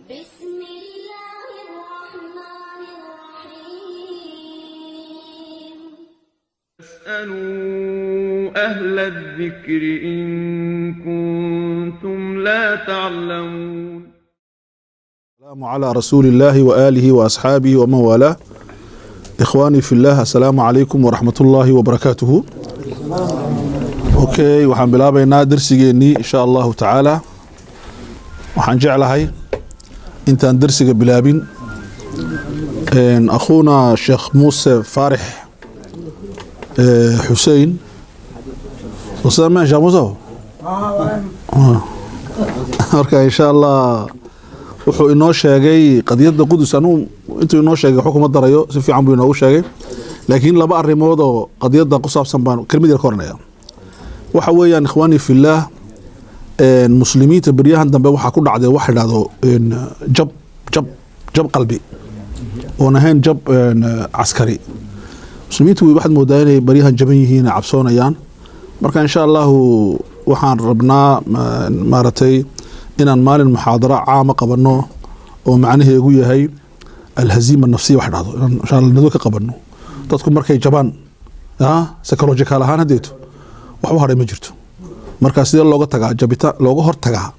بسم الله الرحمن الرحيم. فاسألوا أهل الذكر إن كنتم لا تعلمون. السلام على رسول الله وآله وأصحابه ومن والاه. إخواني في الله، السلام عليكم ورحمة الله وبركاته. Okay, waxaan bilaabaynaa darsigeennii insha Allahu tacaala. Waxaan jeclahay intaan darsiga bilaabin, akhuuna Sheekh Muuse Faarix Xusein soo, Sheekh Muuse, marka insha Allah wuxuu inoo sheegay qadiyadda Qudus. Anugu intuu inoo sheegay waxba kuma darayo, si fiican buu inoogu sheegay, laakiin laba arrimood oo qadiyadda ku saabsan baan kelmad yar ka oranaya. Waxa weeyaan, ikhwaani fillaah, muslimiinta beryahan dambe waxaa ku dhacday waxa idhahdo jab jab jab qalbi oon ahayn jab caskari. Muslimiintu waxaad moodaa inay baryahan jaban yihiin, ay cabsoonayaan. Marka insha Allahu waxaan rabnaa, maaragtay, inaan maalin muxaadaro caama qabano oo macnaheegu yahay alhaziima nafsiya wax dhahdo, inaan insha Allah nado ka qabano. Dadku markay jabaan psychological ahaan, hadeeto waxba hadhay ma jirto. Marka sidee looga tagaa jabitaan, looga hortagaa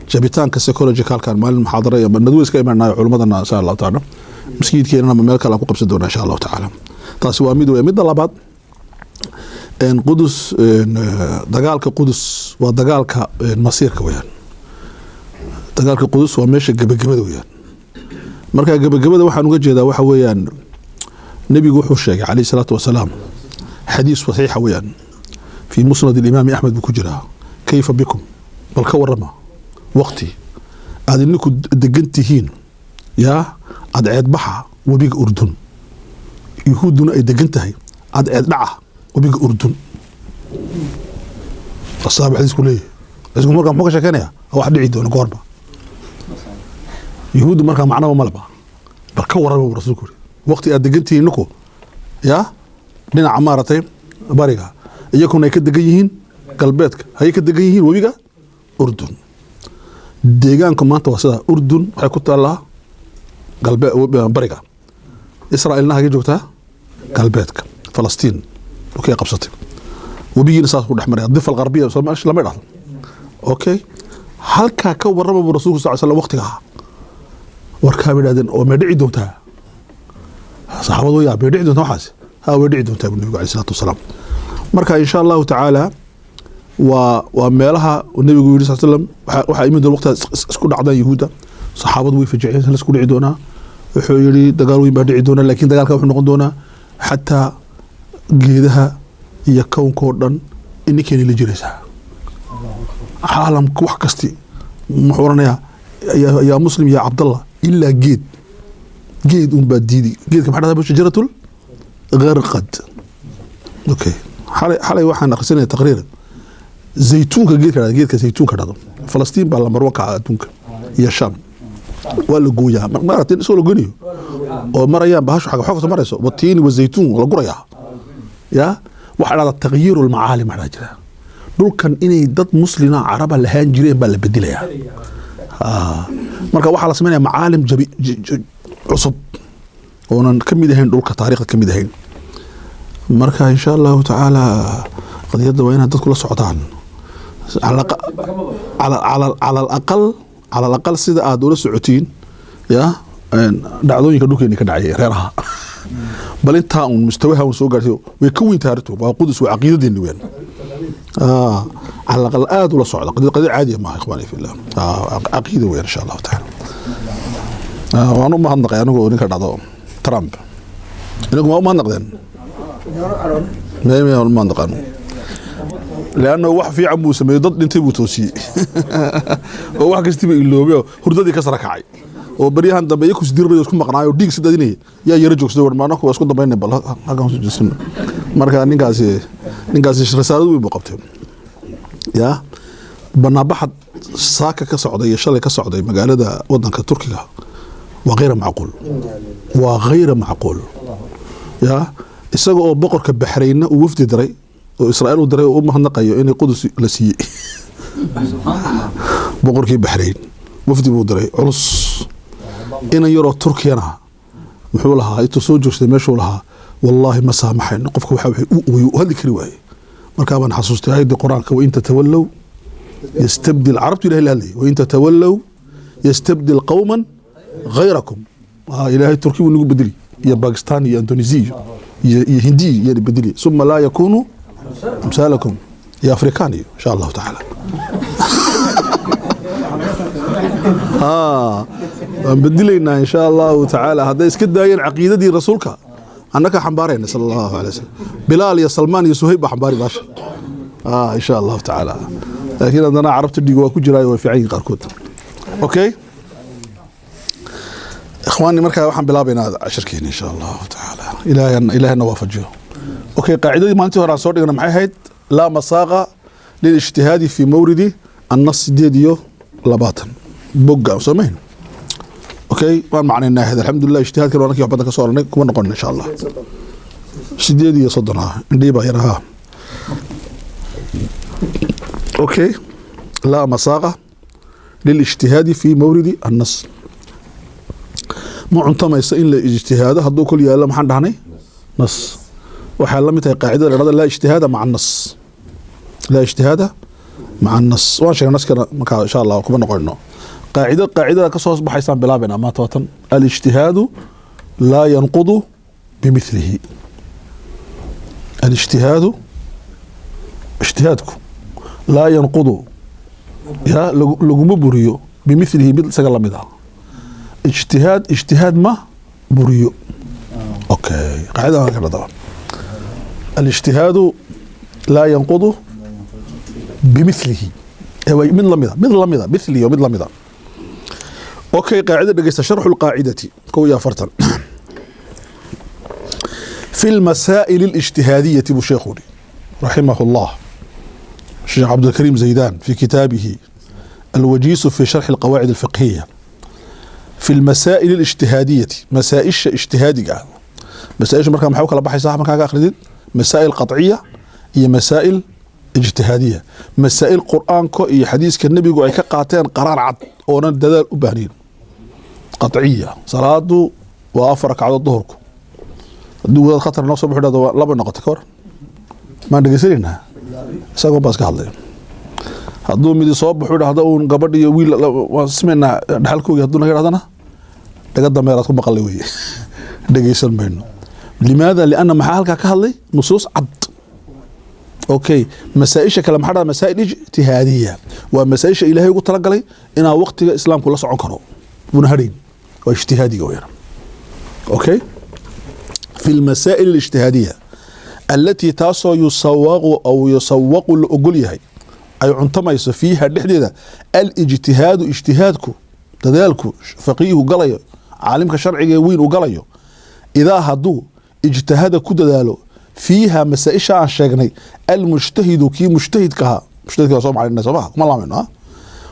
jabitaanka psychologicalkan? Maalin muxaadaro iyo nadwo iska imanaayo culummadana insha Allahu tacaala, maskiidkeenana ama meel kale aan ku qabsan doonaa insha Allahu tacaala. Taasi waa mid wey. Midda labaad, Qudus, dagaalka Qudus waa dagaalka masiirka weyaan. Dagaalka Qudus waa meesha gebagabada weyaan. Marka gebagabada waxaan uga jeedaa waxa weeyaan, nebigu wuxuu sheegay calayhi salaatu wasalaam, xadiis saxiixa weyaan, fi musnad alimaami Axmed buu ku jiraa: kayfa bikum, bal ka warama waqti aad idinku degan tihiin yaa cadceedbaxa webiga Urdun, Yuhuudduna ay degan tahay cadceeddhaca webiga Urdun. Asaaba xadiisku leeyahay. Xadiisku markaa muxuu ka sheekeynaya? Wax dhici doona goorma. Yuhuuddu markaa macnaba maleba. Bal ka warrama buu rasuulku yiri, waqti aad degan tihiin ninku yaa dhinaca, maaragtay, bariga, iyakuna ay ka degan yihiin galbeedka, hayay ka degan yihiin webiga Urdun. Deegaanku maanta waa sidaa. Urdun waxay ku taallaa galbe bariga, Israailna hagee joogtaa? Galbeedka. Falastiin dhulkay qabsatay, webigiina saas ku dhex maraya, Difa Algarbiya soo lama dhahdo. Okay, halkaa ka warrama buu rasuulku sal slam waqtigaa. Warkaa bay idhahdeen, oo may dhici doontaa? Saxaabadu yaa, may dhici doontaa waxaas? Ha, way dhici doontaa buu nabigu alayhi salaatu wasalaam. Marka insha Allahu tacaala waa meelaha nabigu yidhi sal slam waxaa imin doona waqtigaa isku dhacdaan Yuhuudda. Saxaabadu way fajaceen, la isku dhici doonaa. Wuxuu yidhi dagaal weyn baa dhici doona, laakiin dagaalka wuxuu noqon doonaa xataa geedaha iyo kownkoo dhan ininkeeni la jiraysaa, caalamka wax kasti. Muxuu oranayaa? Yaa Muslim, yaa Cabdallah, ilaa geed, geed un baa diidi. Geedka maxaa dhahdaa? Shajaratul gharqad. Okay, xalay waxaan akhrisanaya taqriir zaytuunka, geedka dhahda, geedka zaytuunka dhahdo. Falastiin baa lambar ka ah adduunka iyo Sham. Waa la gooyaa, maaragtay, isagoo la goynayo oo marayaan bahashu xaga xogta marayso, watiini wazaytuun la gurayaa. Ya waxaa dhahdaa taqyiiru lmacaalim waxaa jira, dhulkan inay dad muslina caraba lahaan jireen baa la bedelayaa. Marka waxaa la sameynaya macaalim jabi cusub oonan ka mid ahayn dhulka taariikhda ka mid ahayn. Marka insha Allahu tacaala qadiyadda waa inaad dadku la socdaan, cala alaqal sida aad ula socotiin ya dhacdooyinka dhulkeeni ka dhacay reeraha. Bal intaa un mustawaha un soo gaartay, way ka weyn tahay arrintu. Waa Qudus, waa caqiidadeeni weyn. Cala alaqal aad ula socda. Qadiyad caadiya maaha, ikhwaani fillah, caqiida weyn insha Allahu tacaala. Waan u mahadnaqay anigu ninka dhacdo Trump. Inagu ma u mahadnaqdeen? Maya, mahadnaqaan, leanna wax fiican buu sameeyey. Dad dhintay buu toosiyey oo wax kastiba iloobay oo hurdadii ka sara kacay oo baryahan dambe iyaku isdirirayo, isku maqnaayo, dhiig si dadinaya yaa yara joogsaday. War maanaku waa isku dambaynay, bal halkan soo jeesano. Marka ninkaasi risaalad weyn buu qabtay. Ya banaanbaxa saaka ka socday iyo shalay ka socday magaalada wadanka Turkiga waa khayra macquul, waa khayra macquul. Ya isaga oo boqorka Baxrayna uu wafdi diray oo Israa'iil u diray oo u mahadnaqayo inay Qudus la siiyey, boqorkii Baxrayn. Wafdi buu diray culus, inan yaroo Turkiyana muxuu lahaa, intuu soo joogsaday meeshuu lahaa, "Wallaahi ma saamaxayno qofka." Waxa waxay u ooyey, u hadli kari waayey. Markaa baan xasuustay aayaddii Qur-aanka: "وإن تتولوا يستبدل", carabtu Ilahay la hadlayay, "وإن تتولوا يستبدل قوما غيركم". Ilaahay Turki buu nagu bedeli, iyo Bakistan, iyo Indonesia, iyo Hindi iyo bedeli, "ثم لا يكونوا أمثالكم", iyo Afrikaan, iyo insha Allahu tacaala. Waan bedilaynaa insha Allahu tacaala hadday iska daayeen caqiidadii rasuulka. Annaka xambaarayna sala Allahu alay wasalam. Bilaal iyo Salmaan iyo Suhayb baa xambaari baasha insha Allahu tacaala. Laakiin haddana carabta dhiig waa ku jiraayo, way fiican yihiin qaarkood. Okay ikhwaani, markaa waxaan bilaabaynaa cashirkeena insha Allahu tacaala. Ilaahayna waafajiyo. Okay, qaacidadii maalintii hore aan soo dhigna maxay ahayd? لا مساغ للاجتهاد في مورد النص, 28 bogga soo mahin. Okay, waan macnaynaa ahayd, alxamdulilah. Ijtihaadkan waa nakii wax badan ka soo oranay, kuma noqon insha Allah. 38, indhii baa yar ahaa. Okay, لا مساغ للاجتهاد في مورد النص, ma cuntamayso in la ijtihaado hadduu kol yaallo, maxaan dhahnay, nas. Waxaa la mid tahay qaacidada la dhahdo لا اجتهاد مع النص. لا اجتهاد مع النص waan sheegnay naskana, markaa insha Allah kuma noqono. Qaacidada ka soo baxaysaan bilaabayna maanta waatan: الاجتهاد لا ينقض بمثله. الاجتهاد, ijtihaadku, لا ينقض, ya laguma buriyo, بمثله, mid isaga lamid ah. Ijtihaad ijtihaad ma buriyo. Okay, qaacidada kala daba: الاجتهاد لا ينقض بمثله. Mid lamida, mid lamida, مثله mid lamida. Okay, qaacida dhegeysta: شرح القاعدة 41 في المسائل الاجتهادية. Buu sheekhu yidhi رحمه الله, الشيخ عبد الكريم زيدان، في كتابه الوجيز في شرح القواعد الفقهية: في المسائل الاجتهادية, مسائل اجتهادية. مسائل markaa maxay u kala baxaysaa markaa ka akhridid? مسائل قطعية iyo مسائل اجتهادية. masaa'il Qur-aanka iyo xadiiska nebigu ay ka qaateen qaraar cad oonan dadaal u baahnayn, qaطciya. Salaadu waa afar ragcadood duhurku. Haddii wadaad khatar noo soo baxo dhahdo laba noqotay, ka hor maan dhegeysanaynaa? Isagoon baa iska hadlay. Hadduu midi soo baxo dhahdo uun gabadh iyo wiil waan simaynaa dhaxalkoogi, hadduu naga dhahdana dhaga dameeraad ku maqalay weye, dhegeysan mayno. لماذا؟ لأن maxaa halkaa ka hadlay? Nusuus cad. Okay, masaaisha kale maxaa dhahda? مسائل اجتهادية waa masaaisha Ilaahay ugu talagalay inaa waqtiga islaamku la socon karo buna hadhayn, waa ijtihaadiga weyaan. Okay, في المسائل الاجتهادية التي, taasoo, يسوغ أو يسوق, la ogol yahay, ay cuntamayso, فيها, dhexdeeda, الاجتهاد, ijtihaadku, dadaalku faqiihu galayo, caalimka sharciga ee weyn uu galayo. إذا hadduu اجتهد, ku dadaalo, فيها, masaaisha aan sheegnay, المجتهد, kii mujtahidka ahaa. Mujtahidka waa soo macnayna, soo maha? Kuma laamayno.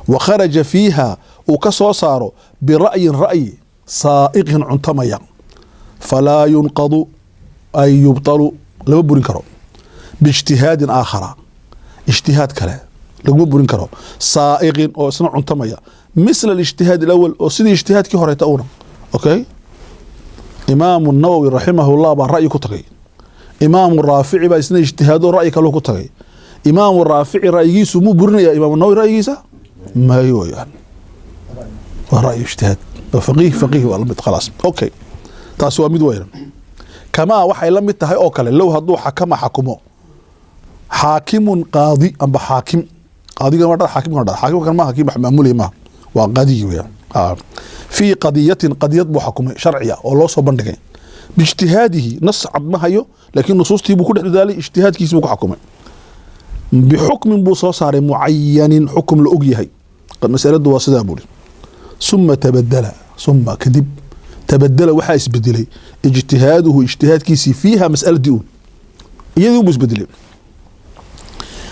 وخرج فيها, uu ka soo saaro, برأي, ra'yi, سائغ, cuntamaya, فلا ينقض أي يبطل, lama burin karo, باجتهاد آخر, ijtihaad kale laguma burin karo, سائغ, oo isna cuntamaya, مثل الاجتهاد الأول, oo sidii ijtihaadkii horeeta una. Okay, Imaamu Nawowi raximahullah baa ra'yi ku tagay, Imaamu Raafici baa isna ijtihaado ra'yi kaloo ku tagay. Imaamu Raafici ra'yigiisu muu burinaya Imaamu Nawowi ra'yigiisa? May weyaan, waa ra'yi ijtihaad, waa faqiih, faqiih waa lamid, khalaas. Okay, taasi waa mid weyn. كما, waxay la mid tahay oo kale, لو, hadduu, حكم, xakumo, حاكم, qaadi amba xaakim. Qaadiga waa xaakimka dha, xaakimka maaha kii wax maamulaya maaha, waa qaadigii weeyaan. في قضية, qadiyad buu xakumay sharciya oo loo soo bandhigay, باجتهاده, nas cad ma hayo, laakiin nusuustii buu ku dhex dadaalay, ijtihaadkiisii buu ku xakumay, بحكم buu soo saaray, معين, xukum la og yahay, masaladu waa sidaa buuri. ثم تبدل, ثم, kadib, تبدل, waxaa isbedelay, اجتهاده, ijtihaadkiisii, فيها, mas'aladii uun iyadii unbuu isbedelay.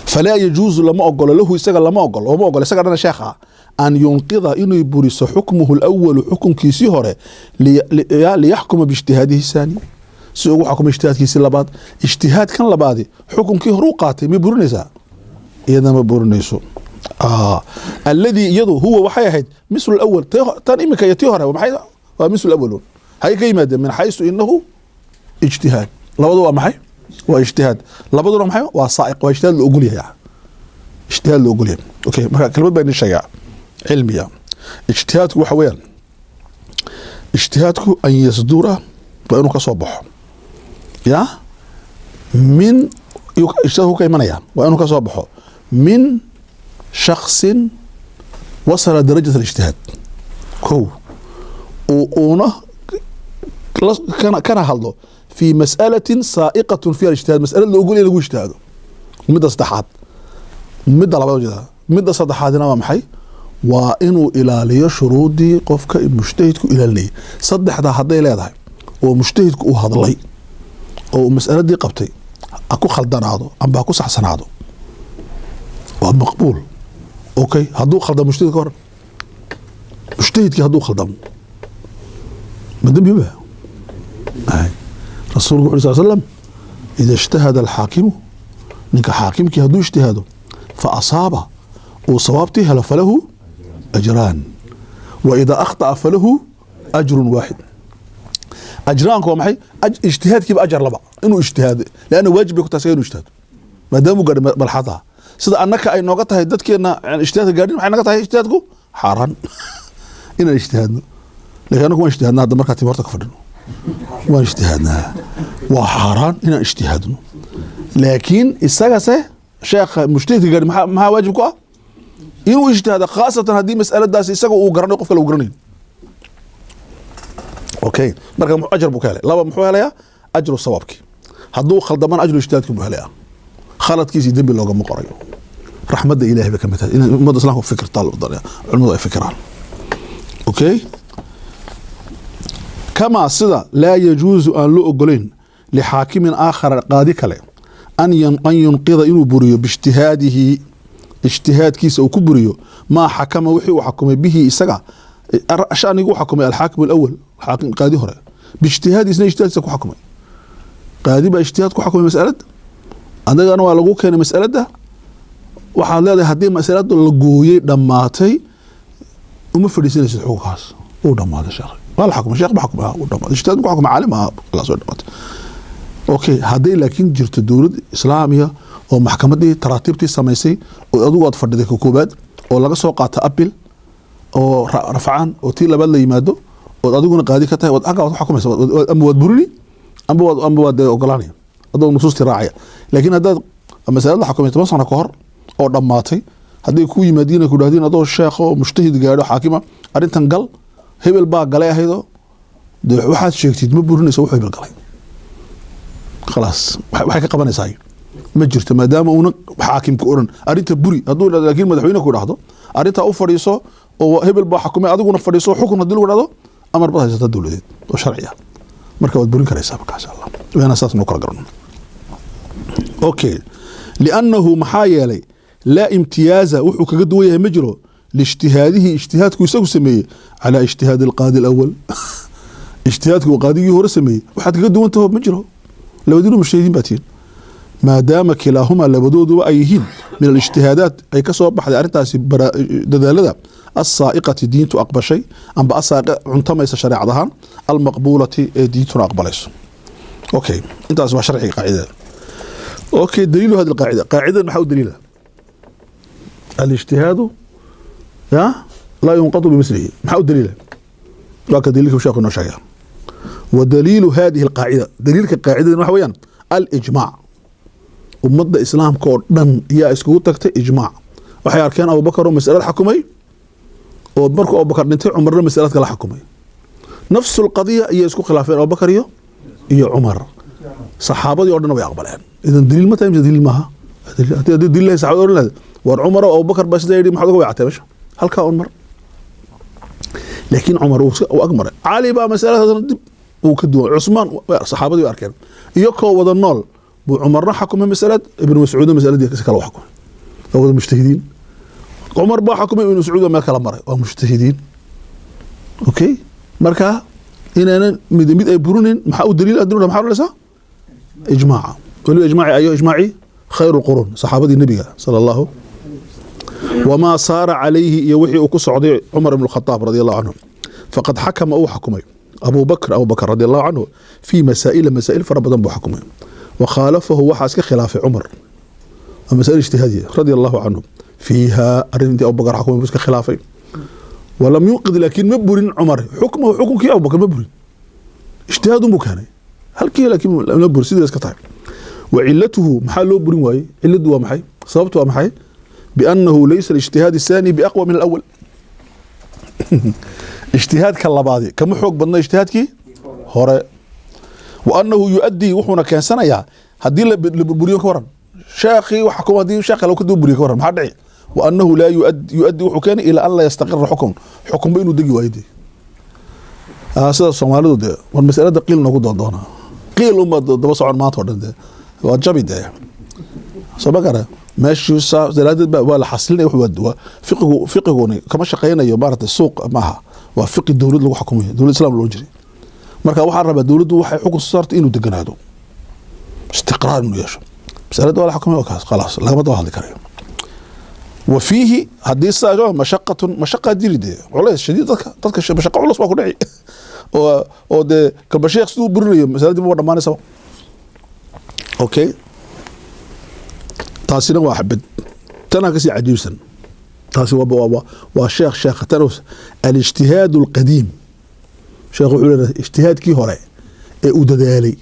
فلا يجوز, lama ogolo, له, isaga lama ogolo, looma ogolo isaga dhana sheekha, أن ينقض, inuu buriso, حكمه الأول, xukunkiisii hore, ليحكم باجتهاده الثاني, si ugu xukumo ijtihaadkiisii labaad. Ijtihaadkan labaadi xukunkii hore u qaatay may burinaysaa? Iyadana ma burinayso. Alladii iyadu huwa waxay ahayd mislu alawal, tan imika iyo tii hore maxay waa mislu alawal hay ka yimaadeen min xaysu inahu ijtihaad. Labadu waa maxay? Waa ijtihaad. Labaduna maxay? Waa saaiq, waa ijtihaad la ogol yahay, ijtihaad la ogol yahay. Okay, marka kelmad baa idin sheegaa cilmiya. Ijtihaadku waxa weeyaan, ijtihaadku an yasdura, waa inuu ka soo baxo ya min, ijtihaadku ka imanaya waa inuu ka soo baxo min shaksin wasala darajat alijtihaad, kow uuna kana hadlo fi mas'alatin saa'iqatun fiha alijtihaad, mas'alad la ogol in lagu ijtihaado. Midda saddexaad, midda labaad jeeda, midda saddexaadina waa maxay? Waa inuu ilaaliyo shuruudii qofka mujtahidku ilaalinayay. Saddexdaa hadday leedahay oo mujtahidku uu hadlay oo uu mas'aladii qabtay, ha ku khaldanaado amba ha ku saxsanaado, waa maqbuul. Okay, hadduu khaldamo mujtahidka hor, mujtahidkii hadduu khaldamo, ma dembi ba? Rasuulku wuxu sal slam: ida ijtahada alxaakimu, ninka xaakimkii hadduu ijtihaado, fa asaaba, uu sawaabtii helo, falahu ajraan, wa idaa akhطa'a falahu ajrun waaxid. Ajraanku waa maxay? Ijtihaadkiiba ajar laba inuu ijtihaado, leanna waajib bay ku tahay isaga inuu ijtihaado maadaama uu gaadhay marxaladaha. Sida annaka ay nooga tahay dadkeena ijtihaadka gaadhin, maxay naga tahay ijtihaadku xaaraan inaan ijtihaadno. Lakin annagu waan ijtihaadna. Hadda markaa timi horta ka fadhino waan ijtihaadnaa, waa xaaraan inaan ijtihaadno. Laakiin isagase sheekha mujtahidka gaadhi, maxaa waajib ku ah? Inuu ijtihaado, khaasatan haddii mas'aladaasi isaga uu garanayo, qof kale uu garanayo. Okay, marka ajar buu ka helay laba. Muxuu helayaa? Ajru sawaabki. Hadduu khaldamana ajru ijtihaadki buu helayaa, khaladkiisi dembi loogama qorayo. Raxmadda ilahay bay ka mid tahay in ummadda islaamka fikirtaa, culimadu ay fikiraan. Okay, kamaa sida laa yajuusu aan loo ogolayn lixaakimin aakhara, qaadi kale, an yunqida, inuu buriyo, biijtihaadihi, ijtihaadkiisa uu ku buriyo, maa xakama, wixii uu xakumay, bihi isaga, shanigu u xakumay, alxaakim alawal, xaakim qaadi hore, biijtihaadi, isna ijtihaadkiisa ku xakumay. Qaadi baa ijtihaad ku xakumay masalada, adagana waa lagu keenay masalada. Waxaad leedahay haddii masalada la gooyey, dhammaatay, uma fadhiisanaysid xukunkaas, uu dhammaaday. Sheekh waa la xakumay, sheekh ba xakumay, uu dhammaaday, ijtihaad ku xakumay, caalim ah, khalaas, way dhamaatay. Okay, hadday laakiin jirto dowlad islaamiya oo maxkamadii taraatiibtii samaysay, oo adigu aad fadhiday ka koobaad, oo laga soo qaata appeal oo rafcaan, oo tii labaad la yimaado, ood adiguna qaadi ka tahay, waad agga waad ku xukumaysa, ama waad burini amba waad dee ogolaanaya adoo nusuustii raacaya. Laakiin haddaad masalada la xukumay 10 sano ka hor oo dhammaatay, hadday ku yimaadiin ay ku dhahdiin adoo sheekh oo mujtahid gaadho, xaakima, arrintan gal, hebel baa galay ahaydoo, dee waxaad sheegtid ma burinaysa wuxuu hebel galay. Khalaas, waxay ka qabanaysaa ma jirto, maadaama uuna xaakimku oran arrinta buri. Hadduu laakiin madaxweyne ku dhahdo arrintaa u fadhiiso oo hebel baa xakumay, adiguna fadhiiso xukun, haddii lagu dhahdo, amar baad haysataa dowladeed oo sharci ah, marka waad burin karaysaa. Marka insha Allah waana saas noo kala garano. Okay, liannahu, maxaa yeelay, laa imtiyaaza, wuxuu kaga duwan yahay ma jiro, liijtihaadihi, ijtihaadku isagu sameeyey, calaa ijtihaadi alqaadi alawal, ijtihaadku uu qaadigii hore sameeyey waxaad kaga duwan taho ma jiro. Labadiinu mujtahidiin baa tihiin, maadaama kilaahumaa, labadooduba ay yihiin, min alijtihaadaat, ay ka soo baxday arrintaasi dadaalada, asaa'iqati, diintu aqbashay, amba asaa'iqa, cuntamaysa shareecad ahaan, almaqbuulati, ee diintuna aqbalayso. Okay, intaas waa sharciga qaacidada. Okay, daliilu hadi alqaacida, qaacidadan maxaa u daliila? Alijtihaadu ya laa yunqadu bimislihi, maxaa u daliila? Waa ka daliilka sheekhu inoo sheegaya. ودليل هذه القاعدة، دليلka qaacidadan waxa weeyaan alijmaac. Ummadda islaamka oo dhan yaa iskugu tagtay ijmaac. Waxay arkeen Abubakar oo masalad xakumay, oo markuu Abubakar dhintay Cumarna masalad kala xakumay. Nafsu lqadiya ayay isku khilaafeen Abubakar iyo Cumar, saxaabadii oo dhan way aqbaleen. Idan daliil ma tahay mise daliil maaha? Haddii daliil lahayn, saxaabada odhan lahayd: war Cumar oo Abubakar baa sidaa yidhi, maxaad uga weecatay meesha halkaa un mar? Laakiin Cumar uu ag maray. Cali baa masaladaasna dib uu ka duwan. Cusmaan, saxaabadii way arkeen iyakoo wada nool buu Cumarna xakumay masalad, Ibnu Mascuudna masaladii si kale u xakumay. Waa wada mujtahidiin. Cumar baa xakumay, Ibnu Mascuud baa meel kala maray, waa mujtahidiin. Okay, marka inaanan mid mid ay burinin maxaa u daliil adduunka? Maxaa odhanaysaa? Ijmaaca, weliba ijmaaci ayo? Ijmaaci khayru lquruun, saxaabadii nebiga sala allahu. Wamaa saara calayhi, iyo wixii uu ku socday Cumar ibn Khataab radi Allahu canhu. Faqad xakama, uu xakumay Abu Bakr, Abu Bakr radi Allahu canhu, fii masaa'ila, masaa'il fara badan buu xakumay. Wa khaalafahu, waxaa iska khilaafay Cumar, waa masaa'il ijtihaadiya, radi Allahu canhu fiiha. Arrintii Abu Bakr xakumay buu iska khilaafay. Walam yunqid, laakiin ma burin Cumar, xukmahu, xukunkii Abu Bakr ma burin. Ijtihaadun buu keenay halkii, laakiin lama burin, sidii iska tahay. Wacilatuhu, maxaa loo burin waayey? Ciladu waa maxay? Sababtu waa maxay? Biannahu laysa alijtihaad الثاني biaqwa min alawal. Ijtihaadka labaadi kama xoog badna ijtihaadkii hore. Wa annahu yuadii, wuxuuna keensanayaa haddii la burburiyo ka waran sheekhii wax xukuma, haddii sheekh kale ka daba buriyo ka waran, maxaa dhici? Wa annahu laa yuaddi, wuxuu keenay ilaa an laa yastaqira xukm, xukunba inuu degi waayo dee. Sida Soomaalidu dee, war masalada qiil noogu doondoonaa, qiil uma daba socon maanta oo dhan dee, waa jabi dee. Soo ma gara? Meeshii saa daraadeed ba waa la xasilinaya. Waa fiqigu, fiqiguni kama shaqeynayo maaragtay suuq maaha, waa fiqi dowlad lagu xukumayo, dowlad Islam loo jiray. Marka waxaa rabaa dowladdu waxay xukun soo saartay inuu deganaado, istiqraar inuu yeesho. Masalada waa la xukumay, waa kaas, khalaas, lagama daba hadli karayo. Wa fiihi, haddii sidaa, mashaqatun, mashaqaa jiri dee, culays shadiid. Dadka mashaqo culus baa ku dhici oo dee kalba sheekh siduu burinayo, masaladii ma dhamaanaysaba. Okay, taasina waa xabad tanaa kasii cajiibsan. Taasi waa sheekh tan alijtihaad alqadiim. Sheekh wuxuu leeyahay ijtihaadkii hore ee uu dadaalay,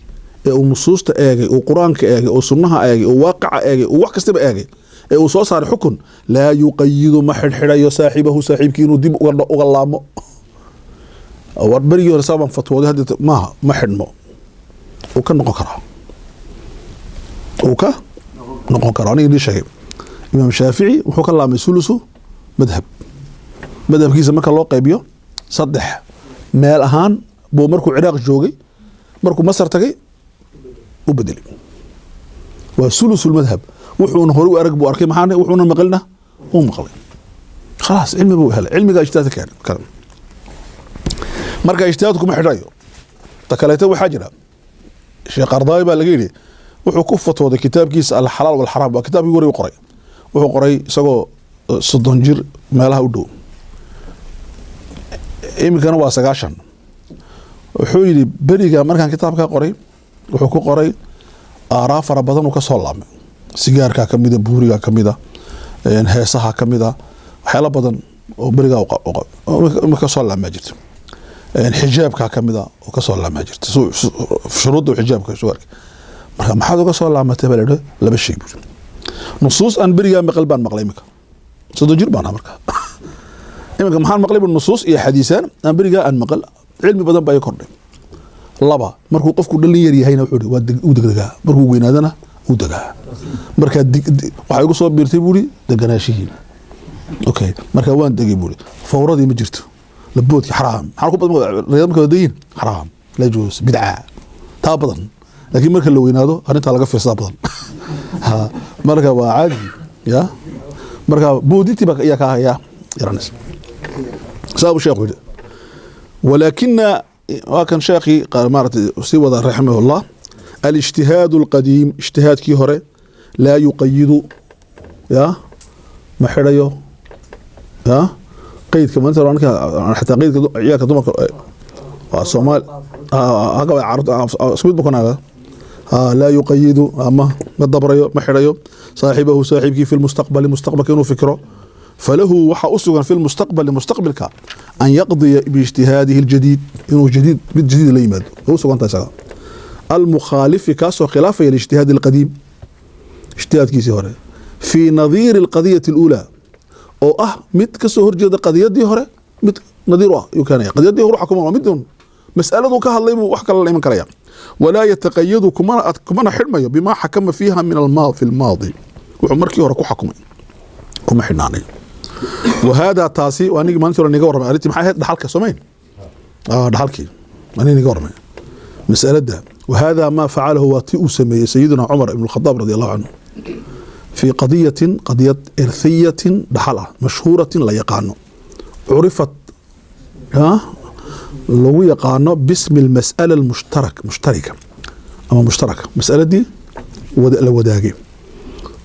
ee uu nusuusta eegay, uu Qur-aanka eegay, uu sunnaha eegay, uu waaqaca eegay, uu wax kastaba eegay, ee uu soo saaray xukun, laa yuqayidu, ma xidhxidhayo, saaxibahu, saaxiibkii, inuu dib uga laamo. War berigii hore saabaan fatwooday, hadda maaha, ma xidhmo, uu ka noqon karaa, uu ka noqon karaa. Aniga idii sheegay, Imaam Shaafici wuxuu ka laamay sulusu madhab. Madhabkiisa marka loo qaybiyo saddex meel ahaan buu markuu Ciraaq joogay, markuu Masar tagay u bedelay. Waa sulusul madhab. Wuxuuna hore u arag buu arkay, maxaa wuxuuna maqlina uu maqlay. Khalaas, cilmi buu helay, cilmiga ijtihaadka keenay kale. Marka ijtihaadku kuma xidhayo. Ta kaleeto waxaa jira, Sheekh Qardaawi baa laga yidhi, wuxuu ku fatwooday kitaabkiisa Alxalaal walxaraam, waa kitaabkii hore u qoray. Wuxuu qoray isagoo 30 jir meelaha u dhow, iminkana waa 90. Wuxuu yidhi beriga markaan kitaabka qoray, wuxuu ku qoray aaraa fara badan uu ka soo laabmay, sigaarkaa ka mida, buurigaa ka mida, heesaha ka mida, waxyaalo badan oo berigaa ka soo laabmaa jirta. Xijaabkaa ka mida oo kasoo laabmaa jirta, shuruudda xijaabka soo arkay. Marka maxaad uga soo laamatay baa la yidhi. Laba shay buuri: nusuus aan berigaa maqal baan maqlay iminka, 30 jir baan ahaa marka, iminka maxaan maqlay bu? Nusuus iyo xadiisaan aan berigaa aan maqal, cilmi badan baa ii kordhay. Laba, markuu qofku dhalin yar yahayna, wuxuu ihi waa uu degdegaa, markuu weynaadana uu degaa. Markaa waxaa igu soo biirtay buuri deganaashihii. Okay, marka waan degay buuri, fawradii ma jirto, laboodki xaraam, maxaa ku badan riyada marka wadayin, xaraam, la yajuus, bidca taa badan. Laakiin marka la weynaado arrintaa laga fiirsadaa badan. Ha, marka waa caadi ya, marka boodintii baa ayaa kaa yaa yaranaysa. Saa buu sheekhu yidhi. walaakina waa kan sheekhii maaragtay sii wada raximahullah: alijtihaadu alqadiim, ijtihaadkii hore, laa yuqayidu, ya, ma xidhayo ya qeydka maanta ninka xataa qeydka ciyaalka dumarka waa Soomaali isku mid bukanaaga. Laa yuqayidu, ama ma dabrayo, ma xidhayo, saaxibahu, saaxiibkii, fi lmustaqbali, mustaqbalka inuu fikro. Falahu, waxaa u sugan, fi lmustaqbali, mustaqbilka, an yaqdiya biijtihaadihi aljadiid, inuu jadiid, mid jadiid la yimaado way u sugan tahay isaga, almukhaalifi, kaasoo khilaafaya, lijtihaadi alqadiim, ijtihaadkiisii hore, fii nadiiri alqadiyati aluulaa, oo ah mid kasoo horjeeda qadiyadii hore, mid nadiir u ah ayuu keenaya. Qadiyadii hore xukuma waa mid un mas'aladu ka hadlay buu wax kale la iman karaya. Walaa yataqayadu, kumana xidhmayo, bimaa xakama fiiha min almaa fi lmaadi, wuxuu markii hore ku xakumay kuma xidhnaanayo. Wahada, taasi waa anigii maalintii hore niga warramay. Arrintii maxay ahayd? Dhaxalka soomayn? Dhaxalkii anigi niga warramay masalada. Wahada maa facalahu, waa tii uu sameeyey sayidina Cumar ibn Khadaab radi Allahu canhu fii qadiyatin, qadiyad, irthiyatin, dhaxal ah, mashhuuratin, la yaqaano, curifat, lagu yaqaano, bismi almas'ala almushtarak, mushtarika ama mushtaraka, masaladii la wadaagay.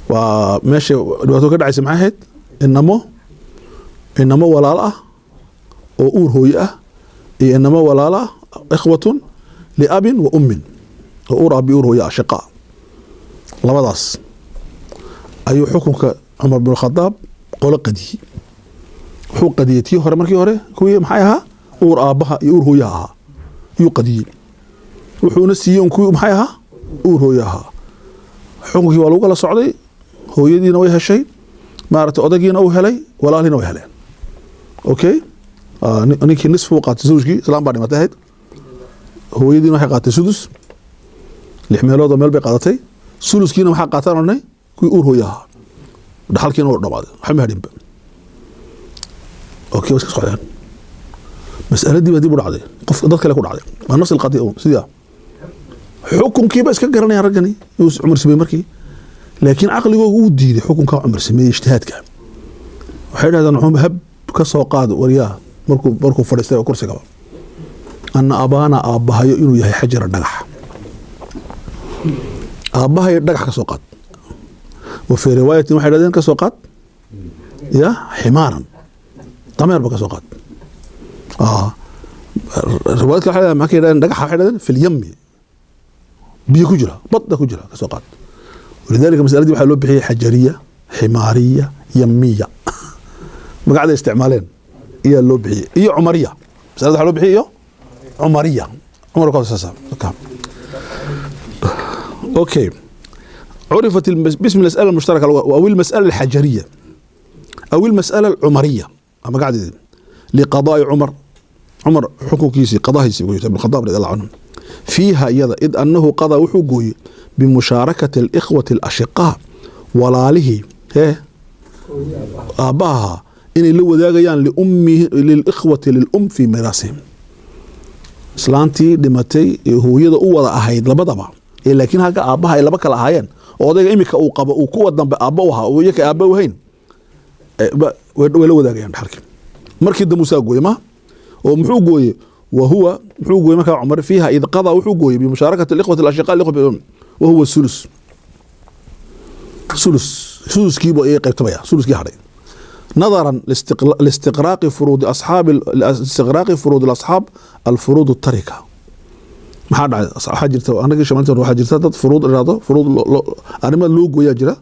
Waa meesha dhibaato ka dhacaysa. Maxay ahayd? Inamo walaalo ah oo uur hooye ah iyo inamo walaalo ah, ikhwatun liabin wa ummin, oo uur abi uur hooye ah, shiqa, labadaas ayuu xukunka Cumar bin Khadaab qolo qadiyey. Wuxuu qadiyey tii hore, markii hore kuwii maxay ahaa? Uur aabbaha iyo uur hooyaha ahaa yuu qadiyey. Wuxuuna siiyey un kuwii maxay ahaa? Uur hooye ahaa. Xukunkii waa lagu kala socday. Hooyadiina way heshay, maaragtay, odagiina uu helay, walaalihiina way heleen. Okay, ninkii nisf uu qaatay, zawjkii, islaan baa dhimatay ahayd. Hooyadiina waxay qaadatay sudus, lix meelood oo meel bay qaadatay. Suluskiina waxaa qaataan odhanay kuwii uur hooye ahaa. Dhaxalkiina waa dhamaaday, waxba ma hadhinba. Okay, way iska socdeen. Mas'aladii baa dib u dhacday, qof dad kale ku dhacday, waa nafs alqadiya un sidii ah. Xukunkiiba iska garanayaan raggani inuu Cumar sameeyey markii, laakiin caqligooga uu diiday xukunkaa Cumar sameeyey. Ijtihaadka waxay dhahdeen, Cumar hab ka soo qaad waryaa markuu fadhiistay oo kursigaba, ana abaana, aabbahayo inuu yahay xajara, dhagax, aabbahayo dhagax ka soo qaad. Wa fii riwaayatin waxay dhahdeen ka soo qaad ya ximaaran, dameerba ka soo qaad. Riwaayad kale waxay dhahdeen, maxay dhahdeen? Dhagaxa waxay dhahdeen fi lyami, biyo ku jira, badda ku jira ka soo qaad. Walidaalika masaladii waxaa loo bixiyey xajariya, ximaariya, yamiya, magacda isticmaaleen ayaa loo bixiyey, iyo cumariya. Masalada waxaa loo bixiyey iyo cumariya, Cumar ka saasa. Okay, عرفت باسم المسألة المشتركة أو المسألة الحجرية أو المسألة العمرية، أما قاعد لقضاء عمر، عمر حكمkiisii qadahiisi ابن الخطاب رضي الله عنه فيها iyada، إذ أنه قضى، wuxuu gooyey، بمشاركة الإخوة الأشقاء، walaalihii hee aabbaha inay la wadaagayaan لأمه للإخوة للأم في ميراثهم. Islaantii dhimatay ee hooyada u wada ahayd labadaba ee laakiin halka aabbaha ay laba kala ahaayeen, oo odayga imika uu qabo uu kuwa dambe aabba u ahaa oo iyaka aabba u hayn, way la wadaagayaan dhaxalkii. Markii dambe usaa gooyey ma oo muxuu gooyey? Wahuwa muxuu gooyey markaa Cumar fiiha? إذ قضى، wuxuu gooyey بمشاركة الإخوة الأشقاء الإخوة وهو الثلث، sulus, suluskiibu ayay qaybtamaya, suluskii hadhay، نظرا لاستغراق فروض الأصحاب الفروض التركة. Maxaa dhacay? Waxaa jirta anagii Soomaaliya waxaa jirta dad furuud irado, furuud arrimo loo gooyaa jira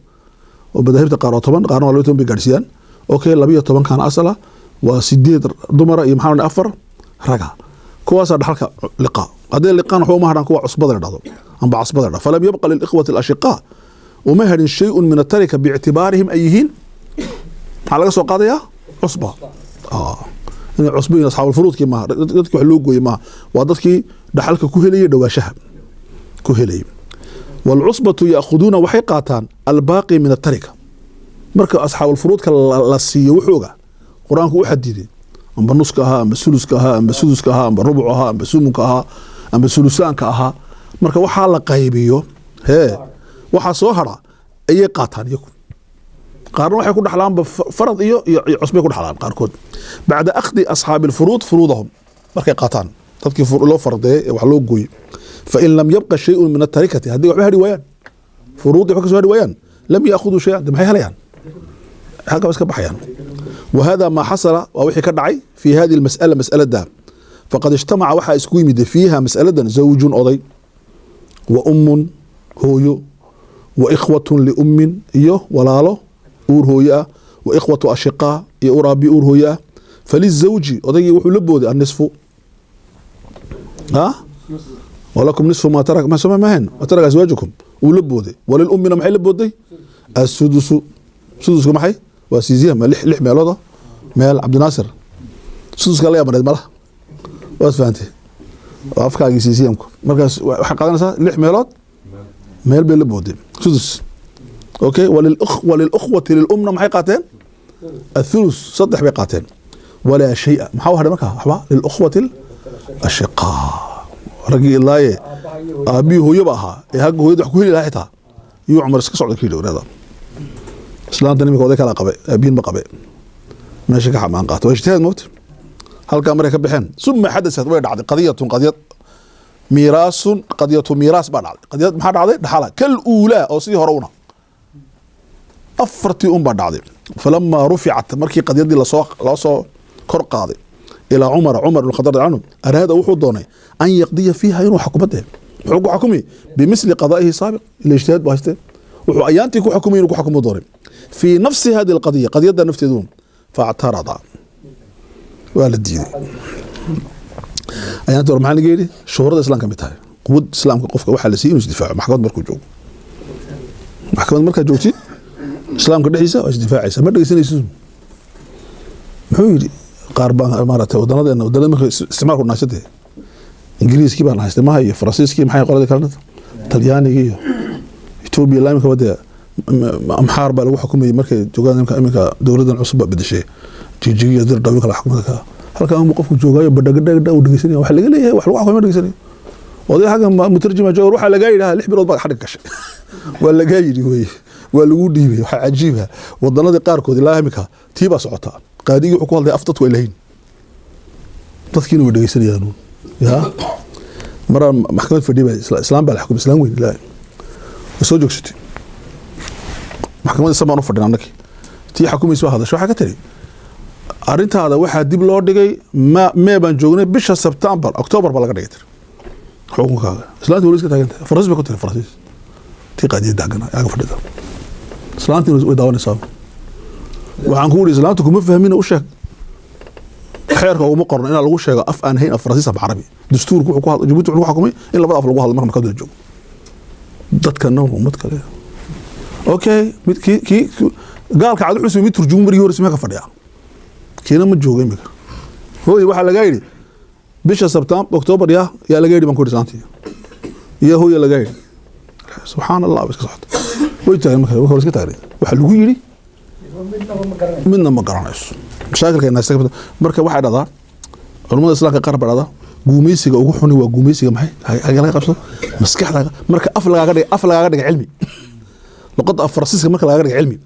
oo madaahibta qaar oo 10, qaarna waa 12 bay gaadhsiiyaan. Okay, 12-kan asala waa sideed dumara iyo maxaa la afar raga. Kuwaasaa dhaxalka liqa. Hadday liqaan waxba uma hadhaan kuwa cusbada la dhahdo amba casbada la dhahdo. فلم يبق للإخوة الأشقاء، uma hadhin شيء من التركة باعتبارهم ay yihiin, maxaa laga soo qaadayaa? Cusba. Inay cusbo yihiin asxaabul furuudkii maaha, dadkii wax loo gooyey maaha, waa dadkii dhaxalka ku helayay, dhawaashaha ku helayay. والعصبة يأخذون، waxay qaataan الباقي من التركة. Marka asxaabul furuudka la siiyo wuxuuga Qur-aanku u xadiday, amba nuska ahaa, amba suluska ahaa, amba suduska ahaa, amba rubuc ahaa, amba sumunka ahaa, amba sulusaanka ahaa, marka waxaa la qaybiyo hee waxaa soo hara ayay qaataan iyagu. Qaarna waxay ku dhaxlaanba farad iyo cusbay ku dhaxlaan qaarkood، بعد أخذ أصحاب الفروض فروضهم، markay qaataan dadkii loo fardeeyey ee wax loo gooyey. فإن لم يبق شيء من التركة، haddii waxba hadhi waayaan, furuudii waxba kasoo hadhi waayaan، لم يأخذوا شيئا. De maxay helayaan? Halka iska baxayaan. وهذا ما حصل، waa wixii ka dhacay في هذه المسألة، mas'alada. فقد اجتمع، waxaa isku yimid، فيها mas'aladan، زوج، oday، وأم، hooyo، وإخوة لأم، iyo walaalo uur hooye ah، وإخوة أشقاء، iyo uur aabi uur hooye ah. فللزوج، odaygii wuxuu la booday النصف. Ha, ولكم نصف ما ترك ما soma mahayn ما ترك أزواجكم wuu la booday. وللأم na maxay la booday? السدس. Sudusku maxay? Waa siisiya ma lix meelooda meel. Cabdinaasir, suduska la yaabanayd malaha, waad fahantay, waa afkaagii siisiyamku. Markaas waxay qaadanaysaa lix meelood meel bay la booday, sudus. Okay, وللأخوة للأم na maxay qaateen? الثلث، saddex bay qaateen. ولا شيء، maxaa u hadhay markaa? Waxba للأخوة الأشقاء. Raggii ilaaye aabihii hooyaba ahaa ee hagga hooyada wax ku heli lahaa xitaa iyuu Cumar iska socda ka yidhi, waraada islaanta iminka oday kala qabe, aabihiin ma qabe, meesha ka xamaan qaata. Waa ijtihaad moogta. Halkaa markay ka baxeen، ثم حدثت، way dhacday، قضية، qadiyad، ميراث، قضية ميراث baa dhacday. Qadiyad maxaa dhacday? Dhaxala. كالأولى، oo sidii hore una afartii un baa dhacday. Falamaa ruficat, markii qadiyadii lasoo loo soo kor qaaday, ilaa Cumara, Cumar ibn Khadaab canhu, araada, wuxuu doonay, an yaqdiya fiiha, inuu xukumadee. Muxuu ku xukumi? Bimisli qadaa'ihi saabiq, ila ijtihaad buu haystee. Wuxuu ayaantii ku xukumay inuu ku xukumo doonay fii nafsi hadihi alqadiya, qadiyadda nafteedu. Faactarada, waa la diiday. Ayaantii hore maxaa laga yidhi? Shuhurada islaamka mid tahay quwad islaamka. Qofka waxaa la siiyey inuu isdifaaco maxkamad markuu joogo. Maxkamad markaad joogtid islaamka dhexdiisa, waa isdifaacaysa, ma dhegeysanaysid. Muxuu yidhi? Qaar baa maaragtay wadanadeena, wadanada marka isticmaalku naasade, Ingiriiskii baan haystay maha, iyo Faransiiskii, maxay qoladii kalena, Talyaanigii iyo Etoobiya. Ilaa imika dee Amxaar baa lagu xukumayay markay joogaan. Iminka dowladan cusub baa bedeshay. Jijigiyo Dirdhaw kala xukumada ka halkan unbu qofku joogaayo, badhagadhagdha uu dhegeysanaya waxa laga leeyahay, wax lagu xukumay ma dhegeysanayo. Oday xagga mutarjima jooga, waxaa lagaa yidhaha 6 bilood baad xadhig gashay, waa lagaa yidhi weye, waa lagu dhiibay. Waxaa cajiiba wadanadii qaarkood ilaa imika tii baa socotaa. Qaadigii wuxuu ku hadlaya af dadku ay lahayn, dadkiina way dhegeysanayaan. Ya maraan maxkamad fadhiya baa islaam baa la xukumay, islaam weyn ilaa way soo joogsatay maxkamadda. Isla baan u fadhin annagii, tii xukumaysa baa hadashay. Waxaa ka tiri: "Arrintaada waxaa dib loo dhigay, ma mee baan joognay, bisha Sebtembar, October baa laga dhigay," tiri, "xukunkaaga." Islaantii wali iska taagan tahay. Faransiis bay ku tiri, Faransiis. Tii qaadiyadda haggana aga fadhida, islaantii way daawanaysaa. Waxaan ku wuri: "Islaantu kuma fahmina, u sheeg xeerka uguma qorno inaa lagu sheego af aan hayn af Faransiis ama Carabi. Dastuurku wuxuu ku hadla, Jabuuti wuxuu ku xukumay in labada af lagu hadlo marka maxkamadda la joogo." Dadkana waa ummad kale. Okay, mid kii gaalka cad wuxuu mid turjumo markii hore ka fadhiya, kiina ma joogo imika. "Hooy, waxaa lagaa yidhi bisha Sebtembar, October yaa laga yidhi," baan ku yidhi islaantii. "Iyo hooya lagaa yidhi." Subxaan Allah, iska socota way taagan. Marka hore iska taagnay, waxaa lagu yidhi midna ma garanayso. Mashaakilka inaa iska marka waxay dhahdaa culamada islaamka qaar baa dhahdaa guumeysiga ugu xuni waa guumeysiga maxay xagee laga qabsado? Maskaxda. Marka af lagaaga dhiga, af lagaaga dhiga cilmi, luqadda af Faransiiska marka lagaaga dhiga cilmi,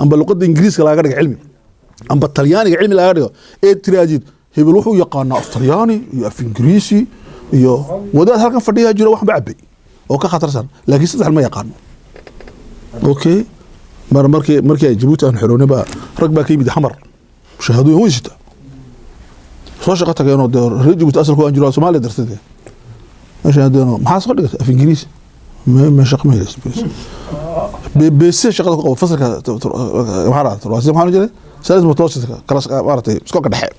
amba luqadda Ingiriiska lagaaga dhiga cilmi, amba Talyaaniga cilmi lagaaga dhigo, ee tiraajid hebel wuxuu yaqaanaa af Talyaani iyo af Ingiriisi, iyo wadaad halkan fadhiyaa jiro waxba cabay oo ka khatarsan, laakiin saddex ma yaqaano. Okay, mar markii ay Jabuuti aan xoroonay baa rag baa ka yimid Xamar, shahaadooyin way sita, soo shaqo tageenoo dee reer Jabuuti asalku aan jiro Soomaaliya dartay. Meesha hadeeno maxaa soo dhigatay? Af Ingiriisi. Me shaqo ma helaysa. Beese shaqada ku qabo fasalka maxaa dhaha maxaa maxaa jiray salis mutawasitka kala maaragtay iskoolka dhexe,